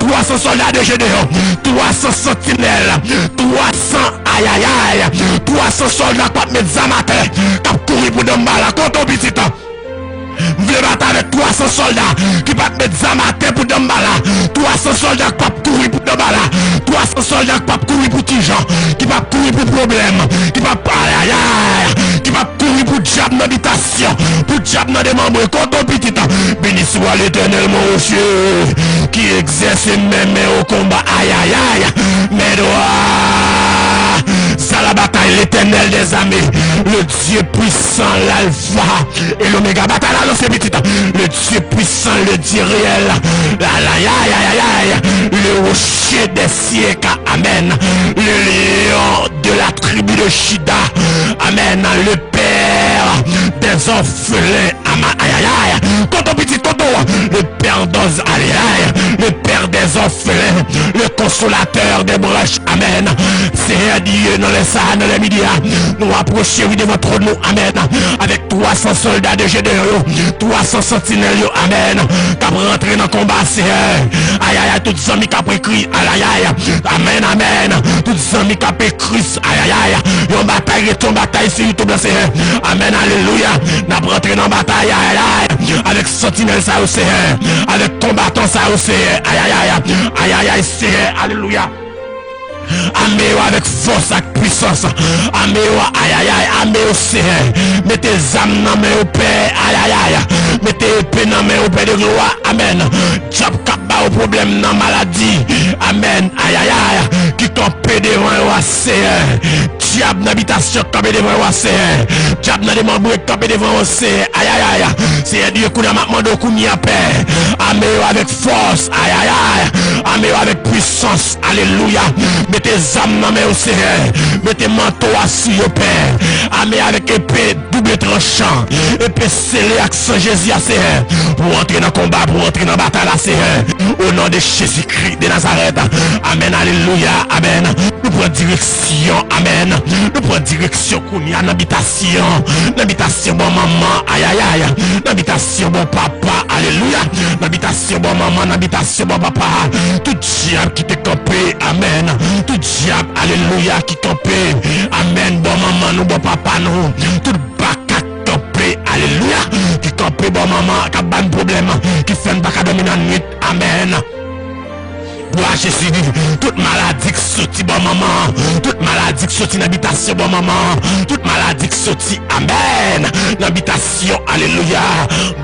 Twa san sòlda de Jedeyon, twa san santinèl, twa san, ayayay, twa san sòlda k p ap met zam atè, k ap kouri pou danmbala, kote w pitit an? M vle batay avèk twa san sòlda ki p ap met zam atè pou danmbala, twa san sòlda k p ap kouri pou danmbala, twa san sòlda k p ap kouri pou Ti Jan, ki p ap kouri pou pwoblèm, ki p ap, ayayay, ki p ap kouri pou dyab nan bitasyon, pou dyab nan demanbre, kote w pitit an? Beni swa Letènèl, mon rocher, qui exerce mes mains au combat, ayayay, mes doigts à la bataille, l'Éternel des armées, le Dieu puissant, l'Alpha et l'Oméga. Batay la lanse, pitit. Le Dieu puissant, le Dieu réel, la, la, ya, ya, ya, ya, ya, le rocher des siècles, amen. Le lion de la tribu de Juda, amen. Le père des orphelins, amen. Ayayay. Kote w pitit, kote w? Le père des, ayayay, le père des orphelins, le consolateur des brèches. Amèn. Senyè Dye, nan lè sa a, nan lè midi a, nou apwoche, wi, devan twòn ou, amèn, avèk twa san sòlda de Jedeyon yo, twa san santinèl yo, amèn, k ap rantre nan konba, Senyè. Ayayay, tout zanmi k ap ekri, ayayay, amèn, amèn, tout zanmi k ap ekri, ayayay, yon batay ret yon batay sou YouTube la, Senyè. Amèn, alelouya. N ap rantre nan batay, ayayay, avèk santinèl sa yo, Senyè, avèk konbatan sa yo, Senyè, ayayay, ayayay, Senyè, alelouya. Ame yo avèk fòs ak pwisans. Ame yo, ayayay, ame yo, Senyè. Mete zam nan men yo, Pè, ayayay. Mete epe nan men yo, Pè de glwa, amèn. Dyab k ap ba yo pwoblèm nan maladi, amèn, ayayay, ki kanpe devan yo a, Senyè. Dyab nan bitasyon k kanpe devan yo a, Senyè. Dyab nan demanbre k kanpe devan yo, Senyè. Ayayay. Senyè Dye, kounye a, m ap mande w kounye a, Pè. Ame yo avèk fòs. Ayayay. Ame yo avèk pwisans. Alelouya. Mete zam nan men yo, Senyè. Mete manto a sou yo, Pè. Ame avèk epe double tranchan. Epe sele ak san Jezi a, Senyè. Pou antre nan konba, pou antre nan batay la, Senyè. O non de Jezikri de Nazarèt. Amèn. Alelouya. Amèn. Nou pran direksyon. Amèn. Nou pran direksyon kounye a nan bitasyon. Nan bitasyon bò manman. Ayayay. Nan bitasyon bò papa. Alelouya. Nan bitasyon bò manman. Nan bitasyon bò papa. Tout dyab ki te kanpe. Amèn. Tout dyab. Alelouya. Ki kanpe. Amèn. Bò manman nou, bò papa nou. Tout baka k kanpe. Alelouya. Ki kanpe bò manman. K ap ba n pwoblèm. Ki fè n pa ka dòmi nan nwit. Amèn. Glwa Jezi, tout maladi k soti bò manman, tout maladi maladi k soti nan bitasyon bò manman, tout maladi k soti, amèn, nan bitasyon, alelouya,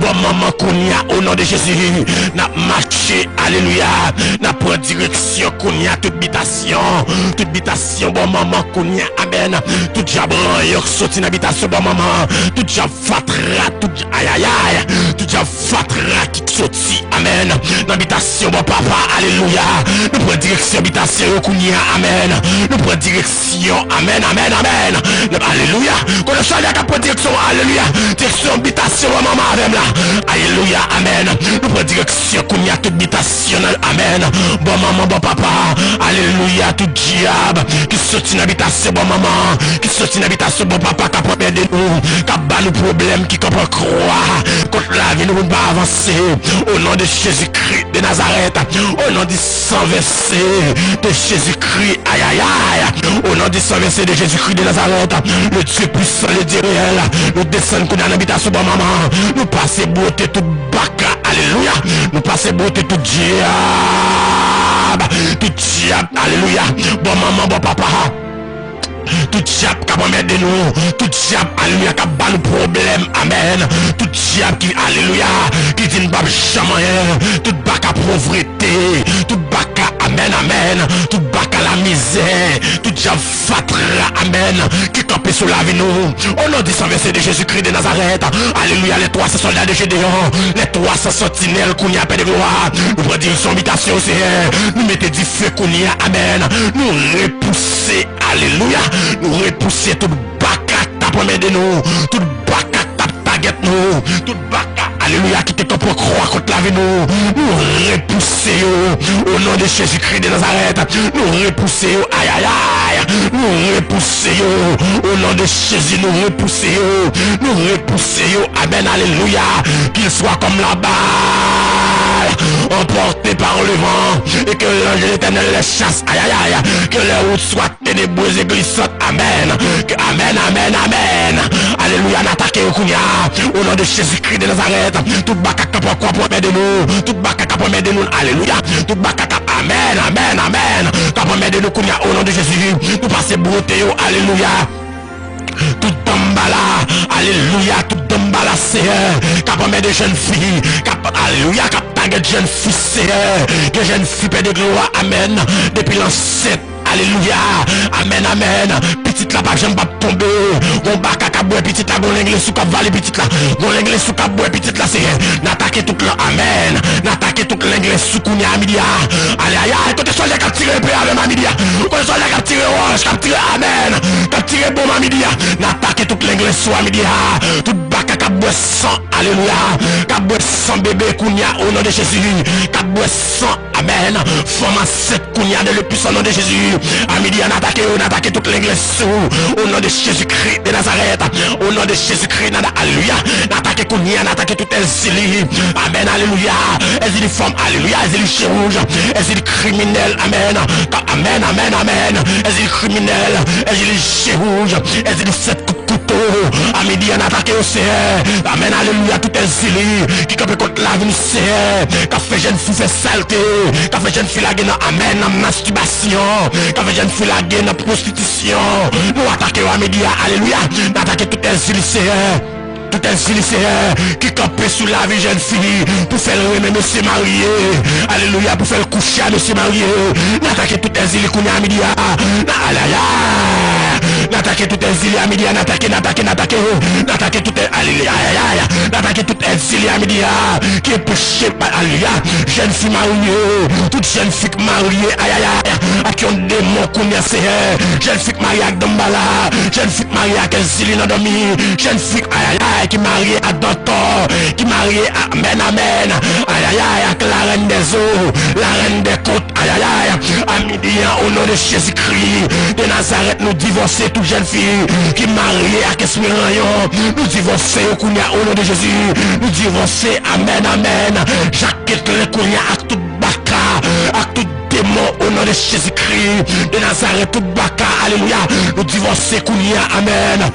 bò manman kounye a, o non de Jezi, n ap mache, alelouya, n ap pran direksyon kounye a, tout bitasyon, tout bitasyon bò manman kounye a, amèn, tout djab ranyon k soti nan bitasyon bò manman, tout djab fatra, tout, ayayay, tout djab fatra ki soti, amèn, nan bitasyon bò papa, alelouya. Nou pran direksyon bitasyon yo kounye a, amèn. Nou pran direksyon, amèn, amèn, amèn. Alelouya. Kote sòlda k ap pran direksyon, alelouya. Direksyon bitasyon bò manman avè m la. Alelouya, amèn. Nou pran direksyon kounye a, tout bitasyon nan, amèn. Bò manman, bò papa, alelouya, tout djab ki soti nan bitasyon bò manman, ki soti nan bitasyon bò papa, k ap anmède nou, k ap ba nou pwoblèm, ki kanpe an kwa kont lavi nou pou n pa avanse. O non de Jezikri de Nazarèt, o non di san vèse de Jezikri, ayayay, o non di san vèse de Jezikri de Nazarèt, le Dieu puissant, le Dieu réel, nou desann kounye a nan bitasyon bò manman, nou pase bwote tout baka, alelouya, nou pase bwote tout djab, tout djab, alelouya, bò manman, bò papa. Tout djab k ap anmède nou, tout djab, alelouya, k ap ba nou pwoblèm, amèn. Tout djab ki, alelouya, ki di n p ap janm anyen, tout baka povrete, tout baka, amèn, amèn, tout baka lamizè, tout djab fatra, amèn, ki kanpe sou lavi nou. O non di san vèse de Jezikri de Nazarèt, alelouya, les trois cents soldats de Gédéon, les trois cents sentinelles kounye a, Pè de glwa, nou pran direksyon bitasyon, Seyè, nou mete dife kounye a, amèn, nou repouse Alelouya. Nou repouse tout baka k t ap anmède nou, tout baka k t ap tagèt nou, tout baka, alelouya, ki te kanpe an kwa kont lavi nou. Nou repouse yo, o non de Jezikri de Nazarèt. Nou repouse yo, ayayay. Nou repouse yo, o non de Jezi, nou repouse yo. Nou repouse yo, amèn, alelouya. Qu'ils soient comme la balle emportée par le vent, et que l'ange de l'Éternel les chasse, ayayay. Que leur route soit ténébreuse et glissante. Amèn. Ke, amèn, amèn, amèn. Alelouya, n atake yo kounye a. O non de Jezikri de Nazarèt. Tout baka k ap pran kwa pou anmède nou. Tout baka k ap anmède nou. Alelouya. Tout baka k ap, amèn, amèn, amèn. K ap anmède nou kounye a. O non de Jezi. Nou pase bwote yo. Alelouya. Tout danmbala, alelouya, tout danmbala, Seyè, k ap anmède jèn fi, k ap, alelouya, k ap tagèt jèn fi, Seyè, gen jèn fi, Pè de glwa, amèn, depi l ansent, alelouya, amèn, amèn, pitit la p ap janm p ap tonbe, gon baka k ap bwè pitit la, gon lenglesou k ap vale pitit la, gon lenglesou k ap bwè pitit la, Seyè, n atake tout lan, amèn, n atake tout lenglesou kounye a midi a, ayayay, kote sòlda k ap tire epe avè m a midi a, kote sòlda k ap tire wòch, k ap tire, amèn, k ap tire bonm a midi a, n atake tout lenglesou a midi a, tout baka k ap bwè san, alelouya, k ap bwè san bebe kounye a, o non de Jezi, k ap bwè san, amèn, fanm ansent kounye a, dans le puissant nom de Jésus, a midi a, n atake yo, n atake tout lenglesou, o non de Jezikri de Nazarèt, o non de Jezikri, n a, alelouya, n atake kounye a, n atake tout èzili, amèn, alelouya, èzili fanm, alelouya, èzili je wouj, èzili kriminèl, amèn, amèn, amèn, amèn, èzili kriminèl, èzili je wouj, èzili sèt kout kouto, a midi a n atake yo, Seyè, amèn, alelouya, tout èzili ki kanpe kont lavi n, Seyè, k ap fè jèn fi fè salte, k ap fè jèn fi lage nan, amèn, nan mastibasyon, k ap fè jèn fi lage nan pwostitisyon, nou atake yo a midi a, alelouya, n atake tout èzili, Seyè. Tout èzili, Seyè, ki kanpe sou lavi jèn fi pou fè l renmen mesye marye. Alelouya, pou fè l kouche a mesye marye. N atake tout èzili kounye a midi a. N, alayay. N atake tout èzili a midi a. N atake, n atake, n atake. N atake tout è-, alelouya, ayayay. N atake tout èzili a midi a. Ki anpeche, alelouya, jèn fi marye. Tout jèn fi k marye, ayayay, ak yon demon kounye a, Seyè. Jèn fi k marye ak danmbala. Jèn fi k marye ak èzili nan dòmi. Jèn fi, ayayay, ki marye ak dantò, ki marye, amèn, amèn, ayayay, ak la reine des eaux, la reine des côtes, ayayay, a midi a, o non de Jezikri de Nazarèt, nou divòse tout jèn fi ki marye ak espri ranyon, nou divòse yo kounye a, o non de Jezi, nou divòse, amèn, amèn, jakèt lè kounye a ak tout baka, ak tout demon, o non de Jezikri de Nazarèt, tout baka, alelouya, nou divòse kounye a, amèn.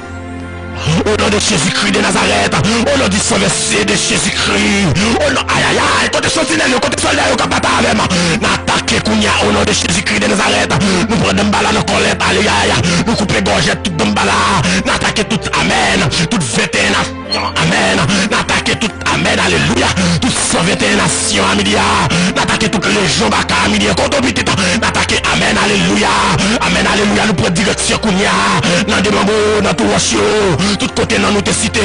Au nom de Jésus-Christ de Nazareth. Au nom du sang versé de Jésus-Christ. Au nom, ayayay, kote santinèl yo, kote sòlda yo k ap batay avè m? N atake kounye a, au nom de Jésus-Christ de Nazareth. Nou pran Danbala nan kòlèt, ayayay. Nou koupe gòjèt tout Danbala. N atake tout, amèn. Tout venteyen nasyon, amèn. N atake tout, amèn, alelouya. Tout san venteyen nasyon a midi a. N atake tout lejyon baka a midi a. Kote w pitit, n atake, amèn, alelouya. Amèn, alelouya. Nou pran direksyon kounye a. Nan demanbre yo, nan tou wòch yo. Tout kote non nou te site.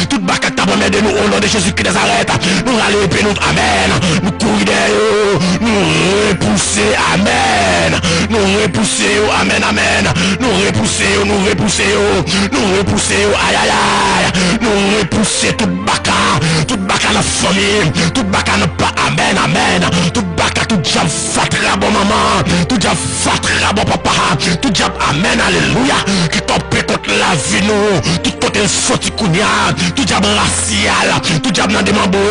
Tout baka k t ap anmède nou, o non de Jezi Kris Nazarèt. Nou rale epe nou, amèn. Nou kouri dèyè yo. Nou repouse, amèn. Nou repouse yo, amèn, amèn. Nou repouse yo, nou repouse yo. Nou repouse yo, ayayay. Nou repouse tout baka, tout baka nan fanmi, tout baka nan pa, amèn, amèn. Tout baka, tout dyab fatra bò manman, tout dyab fatra bò papa, tout dyab, amèn, alelouya, ki kanpe kont lavi nou, tout kote l soti kounye a, tout dyab rasyal, tout dyab nan demanbre,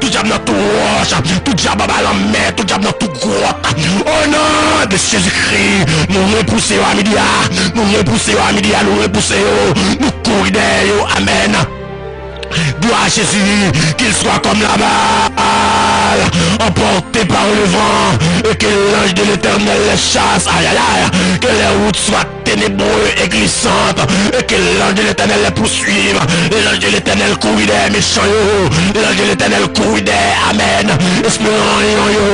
tout dyab nan tou wòch, tout dyab anba lanmè, tout dyab nan tou gwòt. O non de Jezikri, nou repouse yo a midi a, nou repouse yo a midi a, nou repouse yo, nou kouri dèyè yo, amèn. Gloire à Jésus, qu'il soit comme la balle, emporté par le vent, et que l'ange de l'Éternel les chasse. Aïe, aïe, aïe, que les routes soient ténébreuses et glissantes, et que l'ange de l'Éternel les poursuive. L'ange de l'Éternel kouri dèyè mechan yo. L'ange de l'Éternel kouri dèyè, amèn, espri ranyon yo.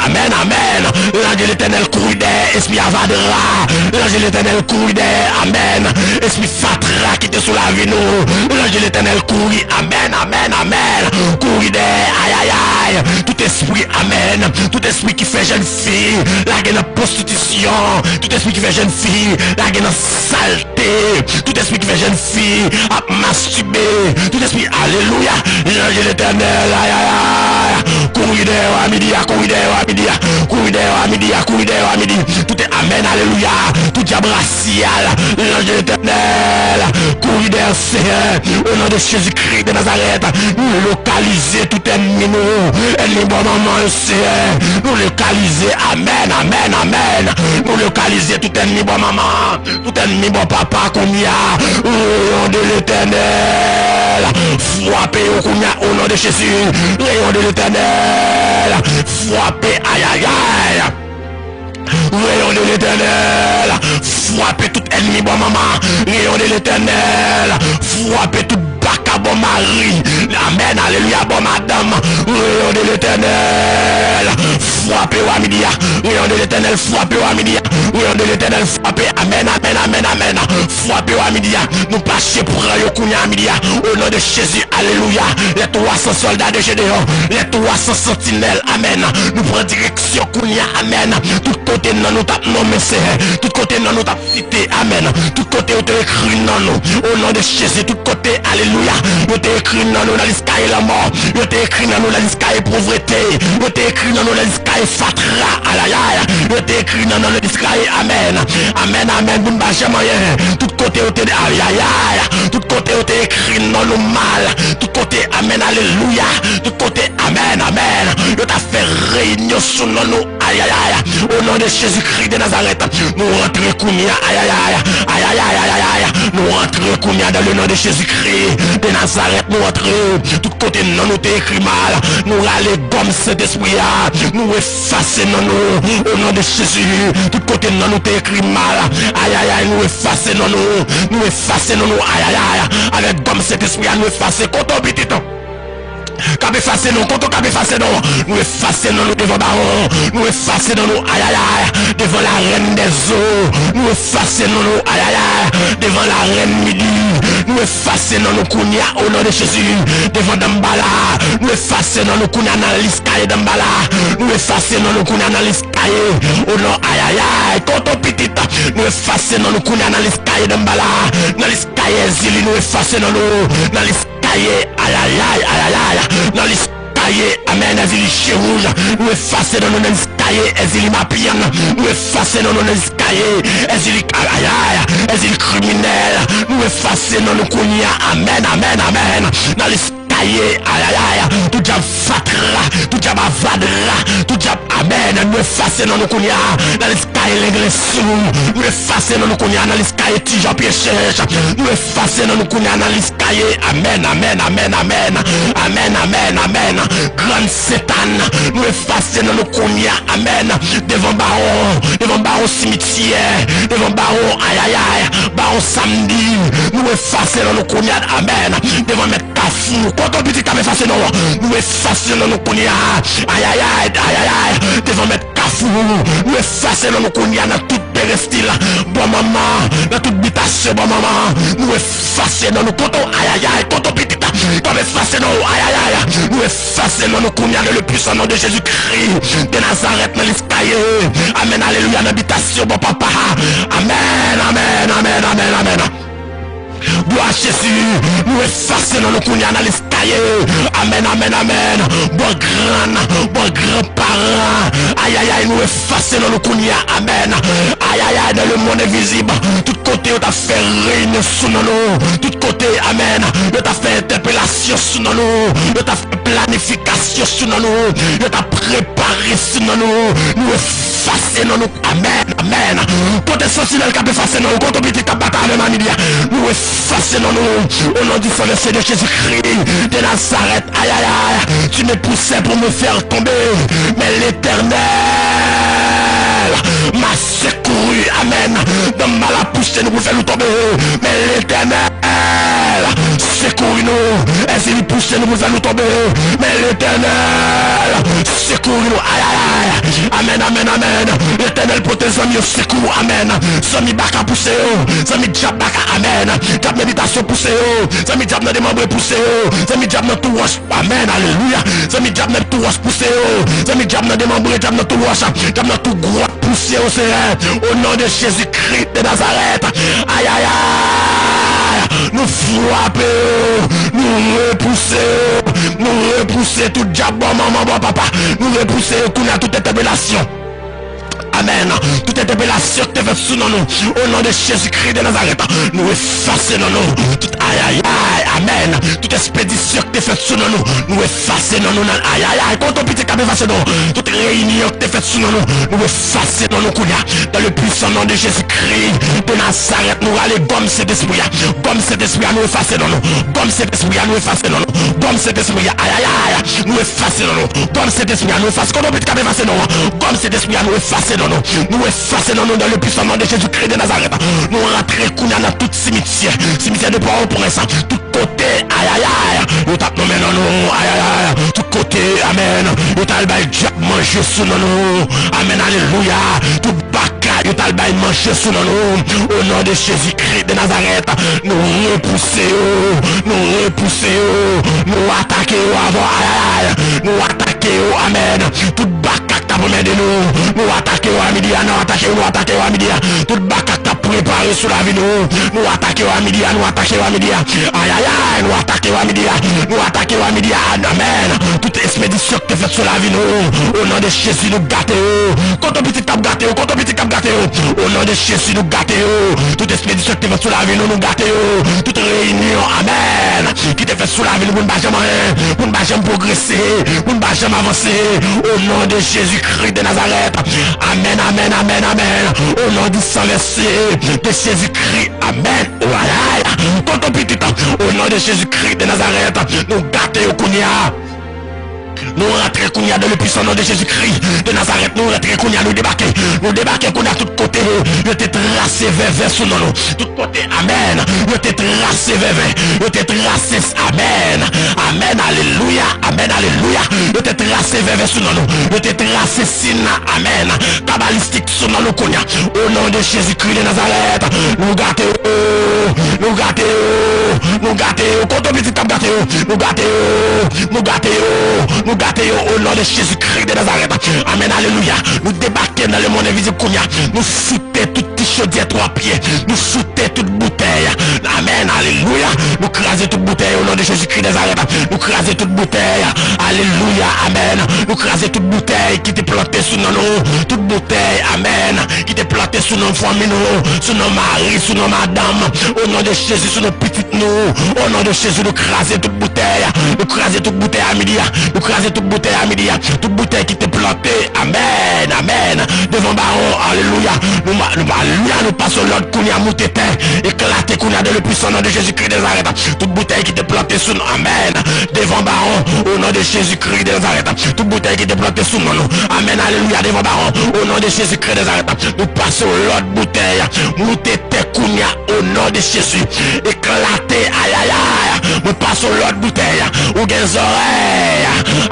Amèn, amèn. L'ange de l'Éternel kouri dèyè espri avadra. L'ange de l'Éternel kouri dèyè, amèn, espri fatra ki te sou lavi nou. L'ange de l'Éternel kouri, amèn, amèn, amèn. Kouri dèyè, ayayay. Tout espri, amèn. Tout espri ki fè jèn fi lage nan pwostitisyon. Tout espri ki fè jèn fi lage nan salte. Tout espri ki fè jèn fi ap mastibe. Tout espri, alelouya. L'ange de l'Éternel, ayayay. Kouri dèyè yo a midi a, kouri dèyè yo a midi a. Kouri dèyè yo a midi a, kouri dèyè yo a midi. Tout est amèn, alelouya. Tout dyab rasyal, l'ange de l'Éternel, kouri dèyè Senyè, o non de Jezikri de Nazarèt, nou lokalize tout ènmi nou, ènmi bò manman yo, Senyè, nou lokalize, amèn, amèn, amèn, nou lokalize tout ènmi bò manman, tout ènmi bò papa kounye a, reyon de l'Éternel, frape yo kounye a, o non de Jezi, reyon de l'Éternel, frape, ayayay. Reyon de l'Éternel, frape tout ènmi bò manman. Reyon de l'Éternel, frape tout baka bò mari. Amèn, alelouya, bò madanm. Reyon de l'Éternel, frape yo a midi a. Reyon de l'Éternel, frape yo a midi a. Reyon de l'Éternel, frape. Amèn, amèn, amèn, amèn. Frape yo a midi a. Nou mache pran yo kounye a midi a. O non de Jezi, alelouya. Les trois cents soldats de Gédéon, les trois cents sentinelles, amèn. Nou pran direksyon kounye a, amèn. Tout kote non nou t ap nonmen, Senyè. Tout kote non nou t ap site, amèn. Tout kote yo te ekri non nou, o non de Jezi, tout kote, alelouya, yo te ekri non nou nan lis kaye lanmò. Yo te ekri non nou nan lis kaye povrete. Yo te ekri non nou nan lis kaye fatra, ayayay. Yo te ekri non nou nan lis kaye, amèn. Amèn, amèn, pou n pa janm anyen. Tout kote yo te, ayayay. Tout kote yo te ekri non nou mal. Tout kote, amèn, alelouya. Tout kote, amèn, amèn. Yo ta fè reyinyon sou non nou, ayayay. O non de Jezikri de Nazarèt, nou rantre kounye a, ayayay. Ayayay, ayayay. Nou rantre kounye a dans le nom de Jésus-Christ de Nazareth. Nou rantre. Tout kote non nou te ekri mal, nou rale gòm Sentespri a. Nou efase non nou, o non de Jezi. Tout kote non nou te ekri mal, ayayay, nou efase non nou. Nou efase non nou, ayayay. Avèk gòm Sentespri a, nou efase. Kote w pitit k ap efase non, kote w k ap efase non. Nou efase non nou devan bawon. Nou efase non nou, ayayay, devan la reine des eaux. Nou efase non nou, ayayay, devan la reine midi. Nou efase non nou kounye a, o non de Jezi, devan Danbala. Nou efase non nou kounye a nan lis kaye Danbala. Nou efase non nou kounye a nan lis kaye, o non, ayayay, kote w pitit. Nou efase non nou kounye a nan lis kaye Danbala. Nan lis kaye Èzili, nou efase non nou. Nan lis kaye, ayayay, ayayay, nan lis kaye, amèn, Èzili je wouj. Nou efase non nou nan lis kaye Èzili mapyann. Nou efase non nou nan lis kaye Èzili, ayayay, Èzili kriminèl. Nou efase non nou kounye a, amèn, amèn, amèn. Nan lis kaye, ayayay, tout dyab fatra, tout dyab avadra, tout dyab, amèn, nou efase non nou kounye a nan lis kaye lenglensou, nou efase non nou kounye a nan lis kaye ti jan pye chèch, nou efase non nou kounye a nan lis kaye, amèn, amèn, amèn, amèn, amèn, amèn, amèn, grann setan, nou efase non nou kounye a, amèn, devan bawon, devan bawon simityè, devan bawon, ayayay, bawon samdi, nou efase non nou kounye a, amèn, devan mèt Kafou, kote w pitit k ap efase non w, nou efase non nou kounye a. Ayayay, ayayay, devan mèt Kafou, nou efase non nou kounye a nan tout perestil, bò manman, nan tout bitasyon bò manman, nou efase non nou kote w, ayayay, kote w pitit k ap efase non w, ayayay, nou efase non nou kounye a dans le puissant nom de Jésus-Christ de Nazareth, nan lis kaye, amèn, alelouya, nan bitasyon bò papa, amèn, amèn, amèn, amèn, amèn. Glwa a Jezi, nou efase non nou kounye a nan lis kaye. Amèn, amèn, amèn. Bò grann, bò granparan. Ayayay, nou efase non nou kounye a. Amèn. Ayayay, dans le monde invisible. Tout kote yo t ap fè reyinyon sou non nou. Tout kote, amèn. Yo t ap fè entèpelasyon sou non nou. Yo t ap fè planifikasyon sou non nou. Yo t ap prepare sou non nou. Nou efase non nou. Amèn, amèn. Kote santinèl k ap efase non w, kote pitit k ap batay avè m a midi a, nou efase non nou. Au nom du sang versé de Jésus-Christ de Nazareth, ayayay, tu me poussais pour me faire tomber, mais l'Éternel m'a secouru, amèn. Dans ma la poussé nou pou fè nou tonbe, men Letènèl sekouri nou. Èske li pouse nou pou fè nou tonbe? Men Letènèl sekouri nou. Ayayay. Amèn, amèn, amèn. Letènèl pote zanmi yo sekou. Amèn. Zanmi baka pouse yo. Zanmi dyab baka. Amèn. Dyab nan bitasyon pouse yo. Zanmi dyab nan demanbre pouse yo. Zanmi dyab nan tou wòch. Amèn. Alelouya. Zanmi dyab nan tou wòch pouse yo. Zanmi dyab nan demanbre, dyab nan tou wòch, dyab nan tou gwòt pouse yo, Senyè. O non de Jezi Kris de Nazarèt. Ayayay. Nou frape yo. Nou repouse yo. Nou repouse tout dyab bò manman, bò papa. Nou repouse yo kounye a tout entèpelasyon. Amèn. Tout entèpelasyon ki te fèt sou non nou, o non de Jezi Kris de Nazarèt, nou efase non nou. Tout ayayay, amèn. Tout ekspedisyon ki te fèt sou non nou, nou efase non nou nan ayayay. Kontan pitit k ap efase non. Tout reyinyon ki te fèt sou non nou, nou efase non nou kounye a. Dans le puissant nom de Jésus-Christ de Nazareth, nou rale gòm Sentespri a. Gòm Sentespri a, nou efase non nou. Gòm Sentespri a, nou efase non nou. Gòm Sentespri a, ayayay. Nou efase non nou. Gòm Sentespri a, nou efase. Kontan pitit k ap efase non an. Gòm Sentespri a, nou efase non nou. Nou efase non nou dans le puissant nom de Jésus-Christ de Nazareth. Nou rantre kounye a nan tout simityè. Simityè de Pòtoprens. Tout kote, ayayay. Yo t ap nonmen non nou, ayayay. Tout kote, amèn. Yo t al bay dyab manje sou non nou. Amèn, alelouya. Tout baka, yo t al bay manje sou non nou. O non de Jezi Kris de Nazarèt, nou repouse yo. Nou repouse yo. Nou atake yo avan, ayayay. Nou atake yo, amèn. Tout baka k t ap anmède nou, nou atake yo a midi a, nou atake yo, nou atake yo a midi a. Tout baka k t ap prepare sou lavi nou, nou atake yo a midi a, nou atake yo a midi a. Ayayay, nou atake yo a midi a, nou atake yo a midi a. Amèn. Tout ekspedisyon ki te fèt sou lavi nou, o non de Jezi, nou gate yo. Kontan pitit k ap gate yo, kontan pitit k ap gate yo. O non de Jezi, nou gate yo. Tout ekspedisyon ki te fèt sou lavi nou, nou gate yo. Tout reyinyon, amèn, ki te fèt sou lavi nou pou n pa janm anyen, pou n pa janm pwogrese, pou n pa janm avanse. O non de Jezi Kris de Nazarèt. Amèn, amèn, amèn, amèn. O non du sang versé de Jésus-Christ. Amèn. Ayayay. Kontan pitit. O non de Jezi Kris de Nazarèt. Nou gate yo kounye a. Nou rantre kounye a dans le puissant nom de Jésus-Christ de Nazareth. Nou rantre kounye a, nou debake. Nou debake kounye a tout kote yo te trase vèvè sou non nou. Tout kote, amèn. Yo te trase vèvè. Yo te trase, amèn. Amèn, alelouya. Amèn, alelouya. Yo te trase vèvè sou non nou. Yo te trase sin, amèn, kabalistik sou non nou kounye a. O non de Jezi Kris de Nazarèt, nou gate yo, nou gate yo, nou gate yo. Kontan pitit k ap gate yo, nou gate yo, nou gate yo, nou gate yo, o non de Jezi Kris de Nazarèt. Amèn, alelouya. Nou debake dans le monde invisible kounye a. Nou foute tout ti chodyè twa pye. Nou foute tout boutèy. Amèn, alelouya. Nou kraze tout boutèy o non de Jezi Kris de Nazarèt. Nou kraze tout boutèy. Alelouya, amèn. Nou kraze tout boutèy ki te plante sou non nou. Tout boutèy, amèn, ki te plante sou non fanmi nou, sou non mari, sou non madanm, o non de Jezi, sou non pitit nou, O non de Jezi, nou kraze tout boutèy. Nou kraze tout boutèy a midi a. Nou kraze tout boutèy a midi a. Tout boutèy ki te plante. Amèn, amèn. Devan bawon, alelouya. Nou, ma- nou, alelouya, nou pase lòd kounye a, moute tè. Eklate kounye a dans le puissant nom de Jésus-Christ de Nazareth. Tout boutèy ki te plante sou nou. Amèn. Devan bawon, o non de Jezi Kri de Nazarèt. Tout boutèy ki te plante sou non nou. Amèn, alelouya, devan bawon, o non de Jezi Kri de Nazarèt. Nou pase w lòd boutèy. Moute tè kounye a, o non de Jezi. Eklate, ayayay. Mwen pase w lòd boutèy. Ou gen zòrèy.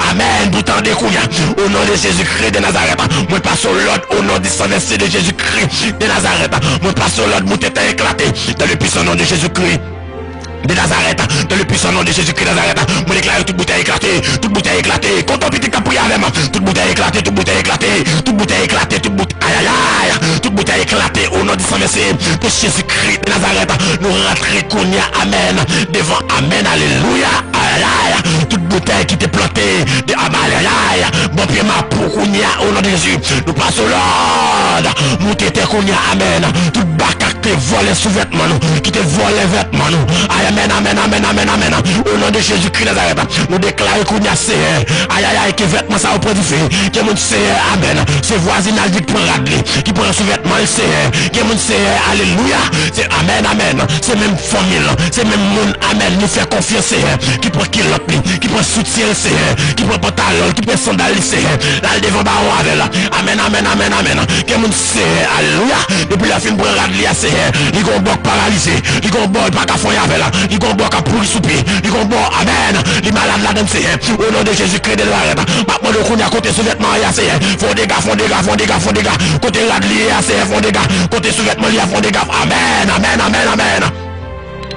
Amèn, pou tande kounye a. O non de Jezi Kri de Nazarèt. Mwen pase w lòd, o non di san vèse de Jezi Kri de Nazarèt. Mwen pase w lòd, moute tè, eklate. Dans le puissant nom de Jésus-Christ de Nazareth, dans le puissant nom de Jésus-Christ de Nazareth, mwen deklare tout boutèy eklate, tout boutèy eklate. Kontan pitit k ap priye avè m, tout boutèy eklate, tout boutèy eklate, tout boutèy eklate, tout boutèy, ayayay, tout boutèy eklate, o non di san vèse de Jezi Kri de Nazarèt, nou rantre kounye a, amèn, devan, amèn, alelouya, ayayay, tout boutèy ki te plante, de, ayayay, bon pye mapou kounye a, o non de Jezi, nou pase w lòd, moute tè kounye a, amèn, tout baka te vòlè sou vètman nou, ki te vòlè vètman nou. Ay, amèn, amèn, amèn, amèn, amèn. O non de Jezi Kri Nazarèt, nou deklare kounye a, Seyè, ayayay, ke vètman sa yo pran dife. Gen moun, Seyè, amèn, se vwazinaj li ki pran rad li, ki pran sou vètman l, Seyè. Gen moun, Seyè, alelouya, se amèn, amèn, se menm fanmi l, se menm moun, amèn, li fè konfyans, Seyè, ki pran kilòt li, ki pran soutyen l, Seyè, ki pran pantalon l, ki pran sandal li, Seyè, l al devan bawon avè l. Amèn, amèn, amèn, amèn. Gen moun, Seyè, alelouya, depi lè fin pran rad li a, Seyè, li gon bò k paralize, li gon bò, li pa ka fè anyen avè l, li gon bò k ap pouri sou pye, li gon bò, amèn, li malad ladan l, Seyè, o non de Jezi Kri de Nazarèt, m ap mande w kounye a, kote souvètman an ye a, Seyè, fè yon dega, fè yon dega, fè yon dega, fè yon dega, kote rad li ye a, Seyè, fè yon dega, kote souvètman li a, fè yon dega, amèn, amèn, amèn, amèn.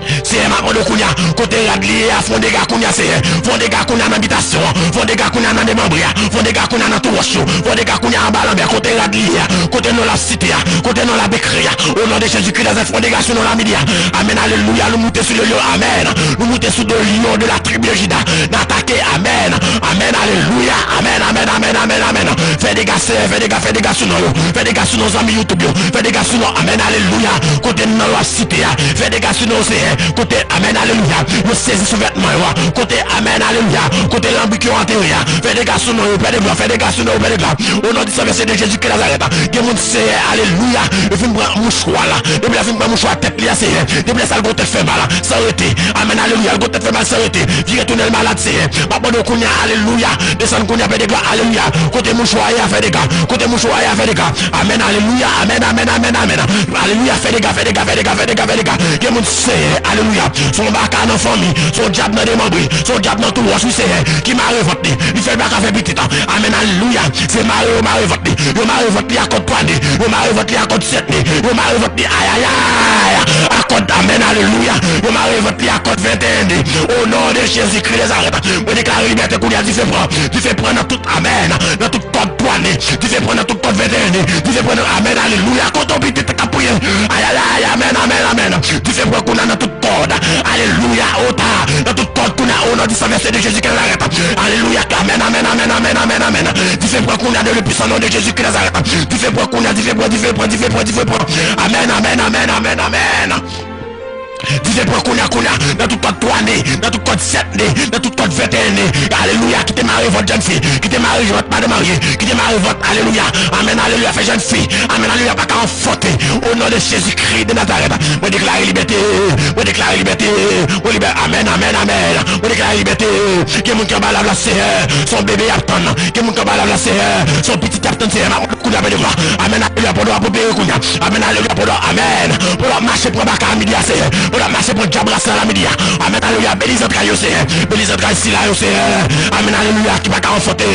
Seyè, m ap mande w kounye a, kote rad li ye a, fè yon dega kounye a, Seyè. Fè yon dega kounye a nan bitasyon an, fè yon dega kounye a nan demanbre a, fè yon dega kounye a nan twou wòch yo, fè yon dega kounye a anba lanmè a, kote rad li ye a, kote non l ap site a, kote non l ap ekri a. O non de Jezi Kri Nazarèt, fè yon dega sou non l a midi a. Amèn, alelouya, nou moute sou le lyon, amèn. Nou moute sou do lyon de la tribi de Jida. N atake, amèn. Amèn, alelouya, amèn, amèn, amèn, amèn, amèn. Fè dega, Seyè, fè dega, fè dega sou non yo. Fè dega sou non zanmi YouTube yo. Fè dega sou non, amèn, alelouya. Kote non yo ap site a. Fè dega sou non, Seyè. Kote, amèn, alelouya, yo sezi souvètman yo a. Kote, amèn, alelouya, kote lanbrik yo antere a. Fè dega sou non yo, Pè de glwa, fè dega sou non yo, Pè de glwa. O non di san vèse de Jezi Kri Nazarèt. Gen moun, Seyè, alelouya, yo fin pran mouchwa la. Depi lè fin pran mouchwa tèt li a, Seyè. Depi lè sa l gon tèt fè mal, san rete. Amèn, alelouya, l gon tèt fè mal, san rete. Vire tounen l malad, Seyè. M ap mande w kounye a, alelouya. Desann kounye a, Pè de glwa, alelouya. Kote mouchwa ye a, fè dega. Kote mouchwa ye a, fè dega. Amèn, alelouya, amèn, amèn, amèn, amèn. Alelouya, fè dega, fè dega, fè dega, fè dega, fè dega. Gen moun, Seyè, alelouya, se yon baka nan fanmi, se yon dyab nan demanbre, se yon dyab nan twou wòch, wi, Seyè, ki mare vant li, li fè l pa ka fè pitit. Amèn, alelouya. Se mare yo mare vant li, yo mare vant li ak kòd twa ne, yo mare vant li ak kòd sèt ne, yo mare vant li, ayayay, ak kòd, amèn, alelouya, yo mare vant li ak kòd venteyen ne. O non de Jezi Kri Nazarèt, mwen deklare libète kounye a, dife pran, dife pran nan tout, amèn, nan tout kòd twa ne, dife pran nan tout kòd venteyen ne, dife pran nan, amèn, alelouya, kote w pitit k ap priye, ayayay, amèn, amèn, amèn, dife pran kounye a nan tout kòd, alelouya, ota, nan tout kòd kounye a, o non di san vèse de Jezi Kri Nazarèt, alelouya, amèn, amèn, amèn, amèn, amèn, amèn, dife pran kounye a dans le puissant nom de Jésus Christ Nazareth, dife pran kounye a, dife pran, dife pran, dife pran, dife pran, amèn, amèn, amèn, amèn, amèn. Dife pran kounye a, kounye a, nan tout kòd twa ne, nan tout kòd sèt ne, nan tout kòd venteyen ne. Alelouya, ki te mare vant jèn fi, ki te mare vant madan marye, ki te mare vant, alelouya. Amèn, alelouya, fè jèn fi, amèn, alelouya, pa ka anfante. O non de Jezi Kri de Nazarèt, mwen deklare libète, mwen deklare libète, mwen libè-, amèn, amèn, amèn. Mwen deklare libète. Gen moun ki anba lave la, Seyè, se yon bebe y ap tann. Gen moun ki anba lave la, Seyè, se yon pitit y ap tann, Seyè. Kounye a, Pè de glwa. Amèn, alelouya, pandan w ap opere kounye a. Amèn, alelouya, pandan, amèn. Pandan w ap mache pran baka a midi a, Seyè. Pandan w ap mache pran dyab rasan a midi a. Amèn, alelouya, beni zantray yo, Seyè. Beni zantray sila yo, Seyè. Amèn, alelouya, ki pa ka anfante.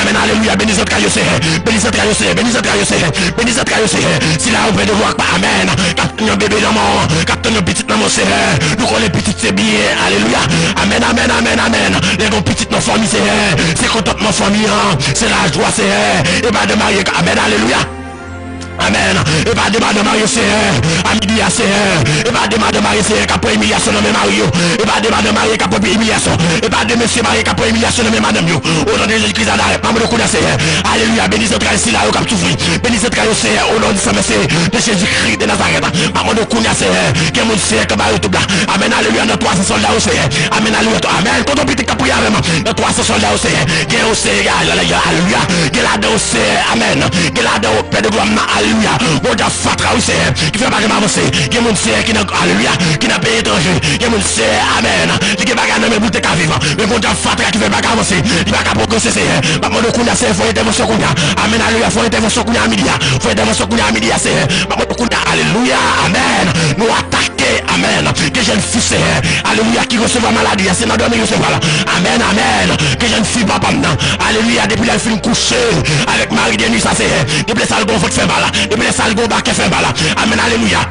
Amèn, alelouya, beni zantray yo, Seyè. Beni zantray yo, Seyè. Beni zantray yo, Seyè. Beni zantray yo, Seyè. Sila yo, Pè de glwa, amèn. K ap tann yon bebe nan men w, k ap tann yon pitit nan men w, Seyè. Nou konnen pitit se byen, alelouya. Amèn, amèn, amèn, amèn. Lè gen yon pitit nan fanmi, Seyè, se kontantman fanmi an, se lajwa, Seyè. E madan marye, amèn, alelouya. Amèn. E pa de madanm marye, Senyè, a midi a, Senyè. E pa de madanm marye, Senyè, k ap pran imilyasyon nan men mari yo. E pa de madanm marye k ap pran imilyasyon. E pa de mesye marye k ap pran imilyasyon nan men madanm yo. O non de Jezi Kris Nazarèt, m ap mande w kounye a, Senyè. Alelouya, beni zantray sila yo k ap soufri. Beni zantray yo, Senyè, o non di san vèse de Jezi Kris de Nazarèt. M ap mande w kounye a, Senyè. Gen moun, Senyè, k anba YouTube la. Amèn, alelouya, nan twa san sòlda yo, Senyè. Amèn, alelouya. Amèn. Kote w pitit k ap priye avè m? Nan twa san sòlda yo, Senyè. Gen yo, Senyè, alelouya. Gen ladan yo, Senyè. Amèn. Gen ladan yo, Pè de glwa m nan, alelouya. Bondye ap fatra, wi, Senyè, ki fè pa janm avanse. Gen moun, Senyè, ki nan, alelouya, ki nan peyi etranje. Gen moun, Senyè, amèn, li gen bagay nan men pou l te ka viv. Men Bondye ap fatra ki fè l pa ka avanse. Li pa ka pwogrese, Senyè. M ap mande w kounye a, Senyè, fè yon entèvansyon kounye a. Amèn, alelouya, fè yon entèvansyon kounye a midi a. Fè yon entèvansyon kounye a midi a, Senyè. M ap mande w kounye a, alelouya, amèn. Nou atake, amèn. Gen jèn fi, Senyè, alelouya, ki resevwa maladi a, se nan dòmi resevwa l. Amèn, amèn. Gen jèn fi, papa m nan, alelouya, depi lè l fin kouche avèk mari de nwi sa, Senyè, depi lè sa l gon vant fè mal. Depi lè sa l gon bakè fè mal. Amèn, alelouya.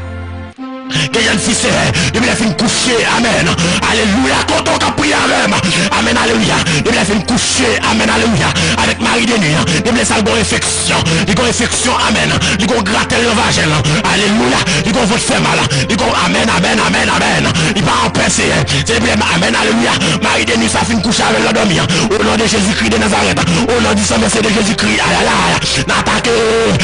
Gen jèn fi, Senyè, depi lè fin kouche, amèn, alelouya, kote w k ap priye avè m? Amèn, alelouya. Depi lè fin kouche, amèn, alelouya, avèk mari de nwi an, depi lè sa l gon enfeksyon, li gon enfeksyon, amèn, li gon gratèl nan vajen l, alelouya, li gon vant fè mal, li gon, amèn, amèn, amèn, amèn, li pa an pè, Senyè. Se depi lè, amèn, alelouya, mari de nwi sa fin kouche avè l nan dòmi an, o non de Jezi Kris de Nazarèt, o non di san vèse de Jezi Kris, ayayay, n atake,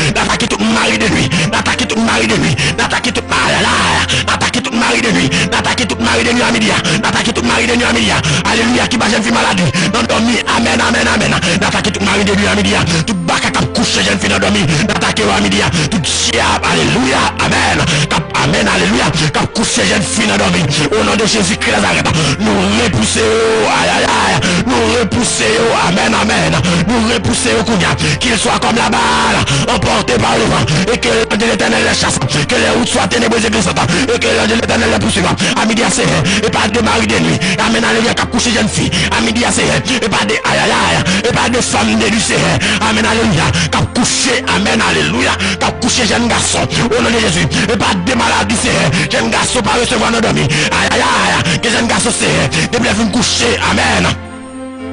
n atake tout mari de nwi, n atake tout mari de nwi, n atake tout, ayayay, n atake tout mari de nwi, n atake tout mari de nwi a midi a, n atake tout mari de nwi a midi a, alelouya, ki ba jèn fi maladi nan dòmi, amèn, amèn, amèn, n atake tout mari de nwi a midi a, tout baka k ap kouche jèn fi nan dòmi, n atake yo a midi a, tout dyab, alelouya, amèn, k ap, amèn, alelouya, k ap kouche jèn fi nan dòmi, o non de Jezi Kris Nazarèt, nou repouse yo, ayayay, nou repouse yo, amèn, amèn, nou repouse yo kounye a, qu'ils soient comme la balle, emportés par le vent, et que l'ange de l'Éternel les chasse, que les routes soient ténébreuses et glissantes, et que l'ange de l'Éternel les poursuive. A midi a, Senyè, e pa de mari de nwi, amèn, alelouya, k ap kouche jèn fi, a midi a, Senyè, e pa de, ayayay, e pa de fanm de nwi, Senyè, amèn, alelouya, k ap kouche, amèn, alelouya, k ap kouche jèn gason, o non de Jezi, e pa de maladi, Senyè, jèn gason pa resevwa nan dòmi, ayayay, gen jèn gason, Senyè, depi lè fin kouche, amèn.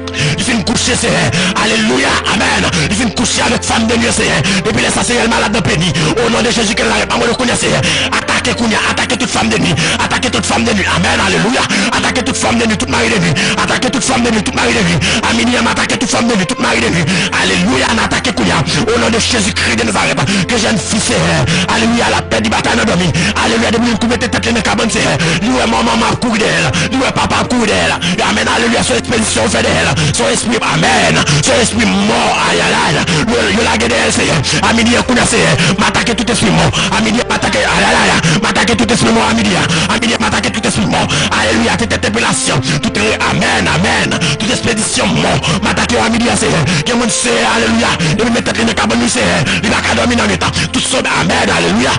Li fin kouche, Senyè. Alelouya. Amèn. Li fin kouche avèk fanm de nwi, Senyè. Depi lè sa, Senyè, l malad nan peni. O non de Jezi Kris Nazarèt, m ap mande w kounye a, Senyè. Atake kounye a. Atake tout fanm de nwi. Atake tout fanm de nwi. Amèn. Alelouya. Atake tout fanm de nwi, tout mari de nwi. Atake tout fanm de nwi, tout mari de nwi. A midi a, m atake tout fanm de nwi, tout mari de nwi. Alelouya. N atake kounye a. O non de Jezi Kris de Nazarèt. Ke jèn fi, Senyè. Alelouya. L ap pèdi batay nan dòmi. Alelouya. Depi l fin mete tèt li nan kabann, Senyè. Li wè manman ap kouri dèyè l. Li wè papa ap kouri dèyè l. Amèn, alelouya, se yon ekspedisyon yo fè dèyè l. Se yon espri, amèn. Se yon espri mò, ayayay. Yo, yo lage dèyè l, Senyè. A midi a kounye a, Senyè. M atake tout espri mò. A midi a, m atake, ayayay. M atake tout espri mò, a midi a. A midi a, m atake tout espri mò. Alelouya, tout entèpelasyon. Tout re, amèn, amèn. Tout ekspedisyon mò. M atake yo a midi a, Senyè. Gen moun, Senyè, alelouya. Depi l met tèt li nan kabann li, Senyè. Li pa ka dòmi nan nwit la. Tout sòt, amèn, alelouya.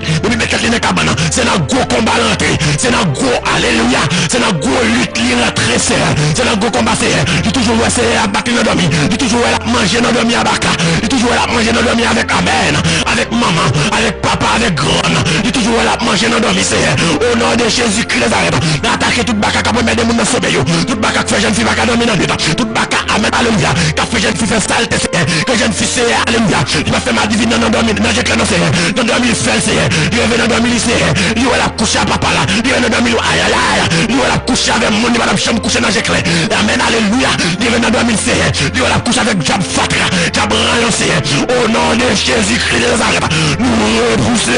Depi l met tèt li nan kabann nan, se nan gwo konba l rantre, se nan gwo, alelouya, se nan gwo lit li rantre, Senyè, se nan gwo konba, Senyè. Li toujou wè Senyè ap bat li nan dòmi, li toujou wè l ap manje nan dòmi a baka, li toujou wè l ap manje nan dòmi avèk, amèn, avèk manman, avèk papa, avèk grann, li toujou wè l ap manje nan dòmi, Senyè. O non de Jezi Kris Nazarèt, n atake tout baka k ap anmède moun nan somèy yo, tout baka k fè jèn fi pa ka dòmi nan nwit, tout baka, amèn, alelouya, k ap fè jèn fi fè salte, Senyè, ke jèn fi, Senyè, alelouya, li pa fè madivin nan, nan dòmi, nan je klè non, Senyè. Nan dòmi l fè l, Senyè. Li reve nan dòmi li, Senyè. Li wè l ap kouche a papa la. Li reve nan dòmi l, ayayay. Li wè l ap kouche avèk moun li pa t ap janm kouche nan je klè. Amèn, alelouya. Li reve nan dòmi l, Senyè. Li wè l ap kouche avèk dyab fatra, dyab ranyon, Senyè. O non de Jezi Kris de Nazarèt, nou repouse.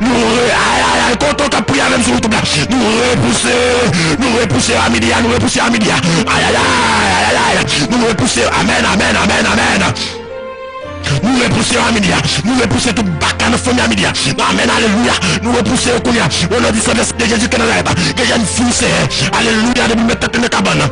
Nou re, ayayay. Kote w k ap priye avè m sou YouTube la? Nou repouse. Nou repouse a midi a. Nou repouse a midi a. Ayayay, ayayay. Nou repouse. Amèn, amèn, amèn, amèn. Nou repouse yo a midi a. Nou repouse tout baka nan fanmi a midi a. Amèn, alelouya. Nou repouse yo kounye a. O non di san vèse de Jezi Kris Nazarèt. Ke jèn fi, Senyè. Alelouya, depi l met tèt li nan kabann nan.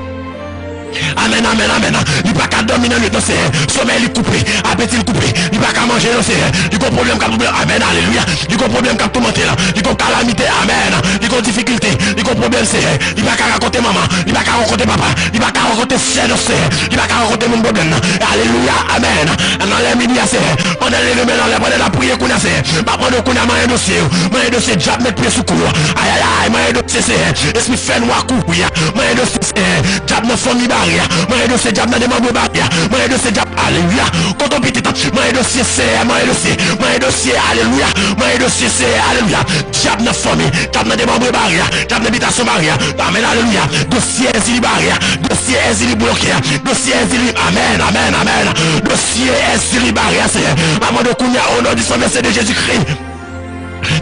Amèn, amèn, amèn. Li pa ka dòmi nan nwit non, Senyè. Somèy li koupe. Apeti l koupe. Li pa ka manje non, Senyè. Li gon pwoblèm k ap, amèn, alelouya. Li gon pwoblèm k ap toumante l. Li gon kalamite, amèn. Li gon difikilte. Li gon pwoblèm, Seyè. Li pa ka rakonte manman, li pa ka rakonte papa, li pa ka rakonte sè nan, Seyè. Li pa ka rakonte moun pwoblèm nan. Alelouya, amèn. Nan lè midi a, Seyè, pandan l leve men l anlè, pandan l ap priye kounye a, Seyè, m ap mande w kounye a, manyen dosye yo. Manyen dosye dyab met pye sou kou yo. Ayayay, manyen dosye, Seyè. Espri fènwa kouvri a. Manyen dosye, Seyè. Dyab nan fòm li bare a. Manyen dosye dyab nan demanbre bare a. Manyen dosye dyab, alelouya. Kote w pitit, manyen dosye, Seyè, manyen dosye. Manyen dosye, alelouya. Manyen dosye, Seyè, alelouya. Dyab nan fanmi, dyab nan demanbre bare a, dyab nan bitasyon bare a. Amèn, alelouya. Dosye Èzili bare a, dosye Èzili bloke a, dosye Èzili, amèn, amèn, amèn. Dosye Èzili bare a, Seyè. M ap mande w kounye a, o non di san vèsè de Jezikri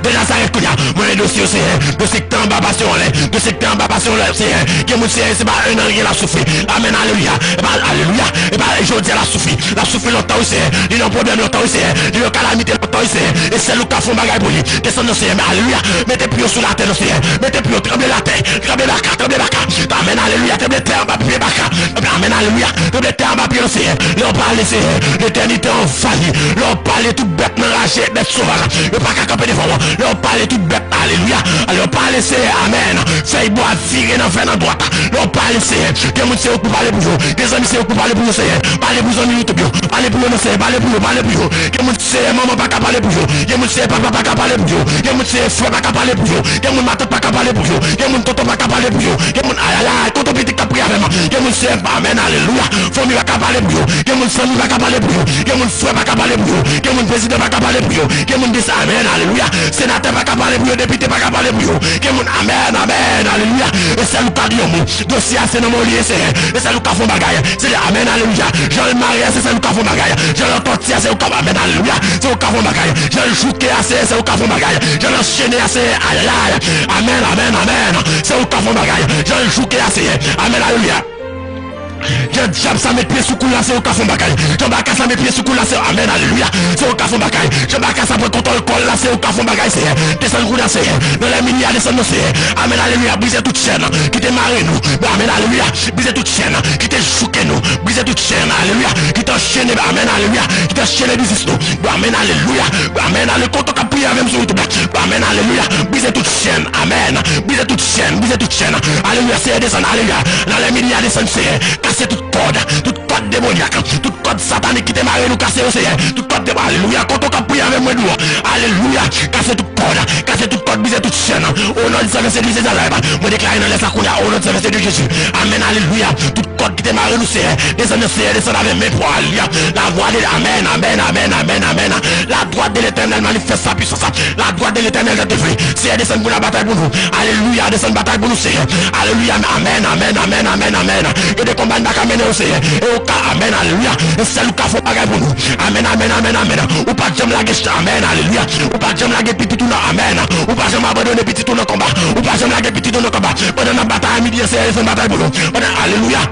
de Nazarèt, kounye a, manyen dosye yo, Seyè. Dosye ki te anba pasyon anlè, dosye ki te anba pasyon anlè, Seyè. Gen moun, Seyè, se pa en an l gen l ap soufri. Amèn, alelouya. E pa, alelouya. E pa jodi a l ap soufri. L ap soufri lontan, wi, Seyè. Li nan pwoblèm lontan, wi, Seyè. Li nan kalamite lontan, wi, Seyè. E sèl ou ka fè yon bagay pou li. Desann nan, Seyè. Men alelouya. Mete pye w sou latè nan, Seyè. Mete pye w, tranble latè. Tranble baka, tranble baka. Amèn, alelouya. Tranble tè anba pye baka. Amèn, alelouya. Tranble tè anba pye nan, Seyè. Lè w pale, Seyè, letènite anvayi. Lè w pale, tout bèt nan raje, bèt sovaj, yo pa ka kanpe devan w. Lè w pale, tout bèt, alelouya. Lè w pale, Seyè, amèn, fèy bwa vire nan vè nan dwat. Lè w pale, Seyè, gen moun se ou k pou pale pou yo. Gen zanmi se ou k pou pale pou yo, Seyè. Pale pou zanmi YouTube yo. Pale pou yo, non, Seyè. Pale pou yo, pale pou yo. Gen moun, Seyè, manman pa ka pale pou yo. Gen moun, Seyè, papa pa ka pale pou yo. Gen moun, Seyè, frè pa ka pale pou yo. Gen moun, matant pa ka pale pou yo. Gen moun, tonton pa ka pale pou yo. Gen moun, ayayay, tonton pitit k ap priye avè m. Gen moun, Seyè, amèn, alelouya. Fanmi pa ka pale pou yo. Gen moun, zanmi pa ka pale pou yo. Gen moun, frè pa ka pale pou yo. Gen moun, prezidan pa ka pale pou yo. Gen moun, des-, amèn, alelouya. Senatè pa ka pale pou yo. Depite pa ka pale pou yo. Gen moun, amèn, amèn, alelouya. E sèl ou ka di yon mo. Dosye a se nan men w li ye, Seyè. E sèl ou ka fè yon bagay. Se li, amèn, alelouya. Jan l mare a, se sèl ou ka fè yon bagay. Jan l antòti a, se ou ka, amèn, alelouya. Se ou ka fè yon bagay. Jan l jouke a, se, se ou ka fè yon bagay. Jan l anchene a, se, ayayay. Amèn, amèn, amèn. Se ou ka fè yon bagay. Jan l jouke a, se, amèn, alelouya. Jan dyab sa met pye sou kou l la, se ou ka fè yon bagay. Jan baka sa met pye sou kou l la, se, amèn, alelouya. Se ou ka fè yon bagay. Jan baka sa pran kontwòl kò l la, se ou ka fè yon bagay, Seyè. Desann kounye a, Seyè. Nan lè midi a, desann non, Seyè. Amèn, alelouya. Brize tout chèn ki te mare nou. Amèn, alelouya. Brize tout chèn ki te jouke nou. Brize tout chèn, alelouya, ki te anchene, amèn, alelouya, ki te anchene biznis nou. Amèn, alelouya. Amèn, ale, kote w k ap priye avè m sou YouTube la. Amèn, alelouya. Brize tout chèn, amèn. Brize tout chèn, brize tout chèn. Alelouya, Seyè, desann, alelouya. Nan lè midi a, desann, Seyè. Kase tout kòd, tout kòd demonyak, tout kòd satanik ki te mare nou, kase yo, Seyè. Tout kòd demonyak, alelouya. Kote w k ap priye avè m, mwen di w, alelouya. Kase tout kòd, kase tout kòd, brize tout chèn. O non di san vèsè de Jezi Nazarèt, mwen deklare nan lè sa kounye a, o non di san vèsè de Jezi. Amèn, alelouya. Tout kòd ki te mare nou, Seyè, desann, Seyè, desann avè men pwa, alelouya. La voix de, amèn, amèn, amèn, amèn, amèn. La droite de l'Éternel manifeste sa puissance. La droite de l'Éternel est élevée. Seyè, desann pou n ap batay pou nou. Alelouya, desann batay pou nou, Seyè. Alelouya, amèn, amèn, amèn, amèn, amèn. Gen de konba n pa ka mennen yo, Seyè. E ou ka, amèn, alelouya. E sèl ou ka fè yon bagay pou nou. Amèn, amèn, amèn, amèn. Ou pa t janm lage, amèn, alelouya. Ou pa t janm lage pitit ou nan, amèn. Ou pa janm abandone pitit ou nan konba. Ou pa janm lage pitit ou nan konba. Pandan n ap batay a midi an, Seyè, desann batay pou nou. Pandan, alelouya.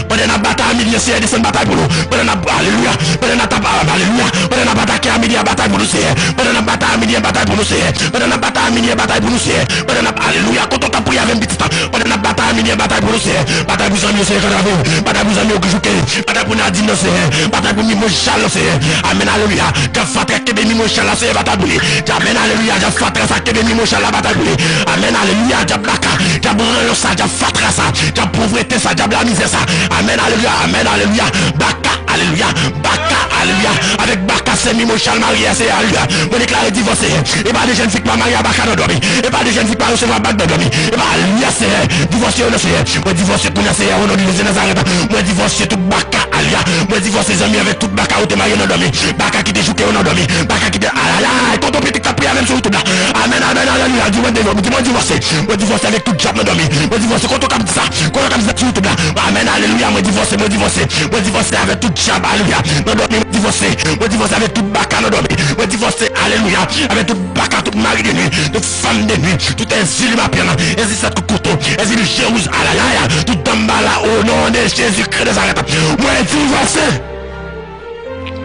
Pandan n ap batay a midi an, Seyè, desann batay pou nou. Pandan n ap, alelouya. Pandan n ap, alelouya. Pandan n ap atake a midi an, batay pou nou, Seyè. Pandan n ap batay a midi an, batay pou nou, Seyè. Pandan n ap batay a midi an, batay pou nou, Seyè. Pandan n ap, alelouya. Kote w k ap priye avè m, pitit la. Pandan n ap batay a midi an, batay pou nou, Seyè. Batay pou zanmi yo, Seyè, k antrave yo. Batay pou zanmi yo ki jouke yo. Batay pou Nadine nan, Seyè. Batay pou Mimo Chal nan, Seyè. Amèn, alelouya. Dyab fatra kenbe Mimo Chal la, Seyè, batay pou li. Amèn, alelouya. Dyab fatra sa kenbe Mimo Chal la, batay pou li. Amèn, alelouya. Dyab baka, dyab ranyon sa, dyab fatra sa, dyab povrete sa, dyab lamizè sa. Amèn, alelouya, amèn, alelouya. Baka, alelouya. Baka, alelouya. Avèk baka se Mimo Chal marye a, Seyè, alelouya. Mwen deklare divòs, Seyè. E pa de jèn fi k pa marye a baka nan dòmi. E pa de jèn fi k pa resevwa bak nan dòmi. E pa, alelouya, Seyè. Divòse yo non, Seyè. Mwen divòse kounye a, Seyè, o non de Jezi Nazarèt. Mwen divòse tout baka, alelouya. Mwen divòse zanmi avèk tout baka ou te marye nan dòmi. Baka ki te jouke yo nan dòmi. Baka ki te, ayayay, tonton pitit k ap priye avè m sou YouTube la. Amèn, amèn, alelouya. Di mwen divò-, di mwen divòse. Mwen divòse avèk tout dyab nan dòmi. Mwen divòse, kote w k ap di sa? Kote w k ap di sa sou YouTube la? Amèn, alelouya. Mwen divòse, mwen divòse. Mwen divòse avèk tout dyab, alelouya, nan dòmi. Mwen divòse. Mwen divòse avèk tout baka nan dòmi. Mwen divòse, alelouya, avèk tout baka, tout mari de nwi, tout fanm de nwi, tout Èzili mapyann, Èzili sèt kout kouto, Èzili je wouz, ayayay, tout danmbala, o non de Jezikri Nazarèt. Mwen divòse.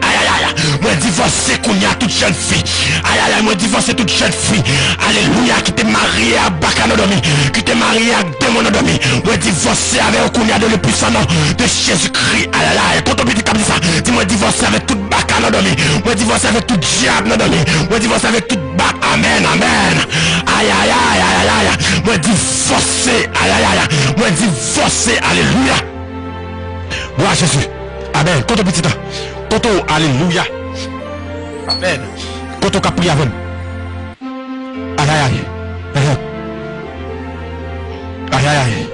Ayayay, mwen divòse kounye a tout jèn fi. Ayayay, mwen divòse tout jèn fi. Alelouya, ki te marye ak baka nan dòmi, ki te marye ak demon nan dòmi. Mwen divòse avè yo kounye a dans le puissant nom de Jésus-Christ. Ayayay, tonton pitit k ap di sa. Di mwen divòse avè tout baka nan dòmi. Mwen divòse avè tout dyab nan dòmi. Mwen divòse avè tout bak. Amèn, amèn. Ayayay, ayayay. Mwen divòse. Ayayay. Mwen divòse. Alelouya. Glwa a Jezi. Amèn. Kote w pitit la? Kote w? Alelouya. Amèn. Kote w k ap priye avè m? Ayayay. Ayayay.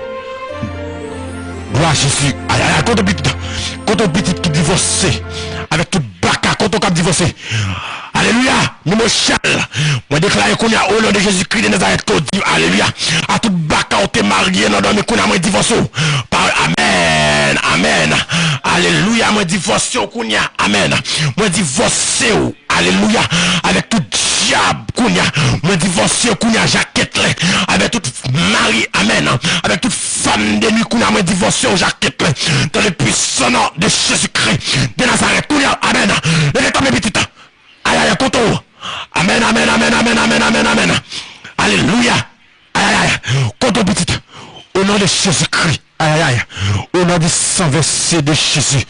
Glwa a Jezi. Ayayay. Kote w pitit la? Kote w pitit ki divòse avèk tout baka? Kote w k ap divòse? Alelouya. Mimochal. Mwen deklare kounye a, o non de Jezikri de Nazarèt, ke w di, alelouya, a tout baka w te marye nan dòmi, kounye a mwen divòse w. Pawòl, amèn, amèn. Alelouya, mwen divòse w kounye a, amèn. Mwen divòse w, alelouya, avèk tout dyab kounye a. Mwen divòse w kounye a, Jakèt lè, avèk tout mari, amèn, avèk tout fanm de nwi kounye a, mwen divòse w, Jakèt lè. Dans le puissant nom de Jésus-Christ de Nazareth, kounye a, amèn. Leve kanpe pitit la. Ayayay, kote w? Amèn, amèn, amèn, amèn, amèn, amèn, amèn. Alelouya. Ayayay. Kote w pitit? O non de Jezikri. Ayayay. O non di san vèse de Jezi.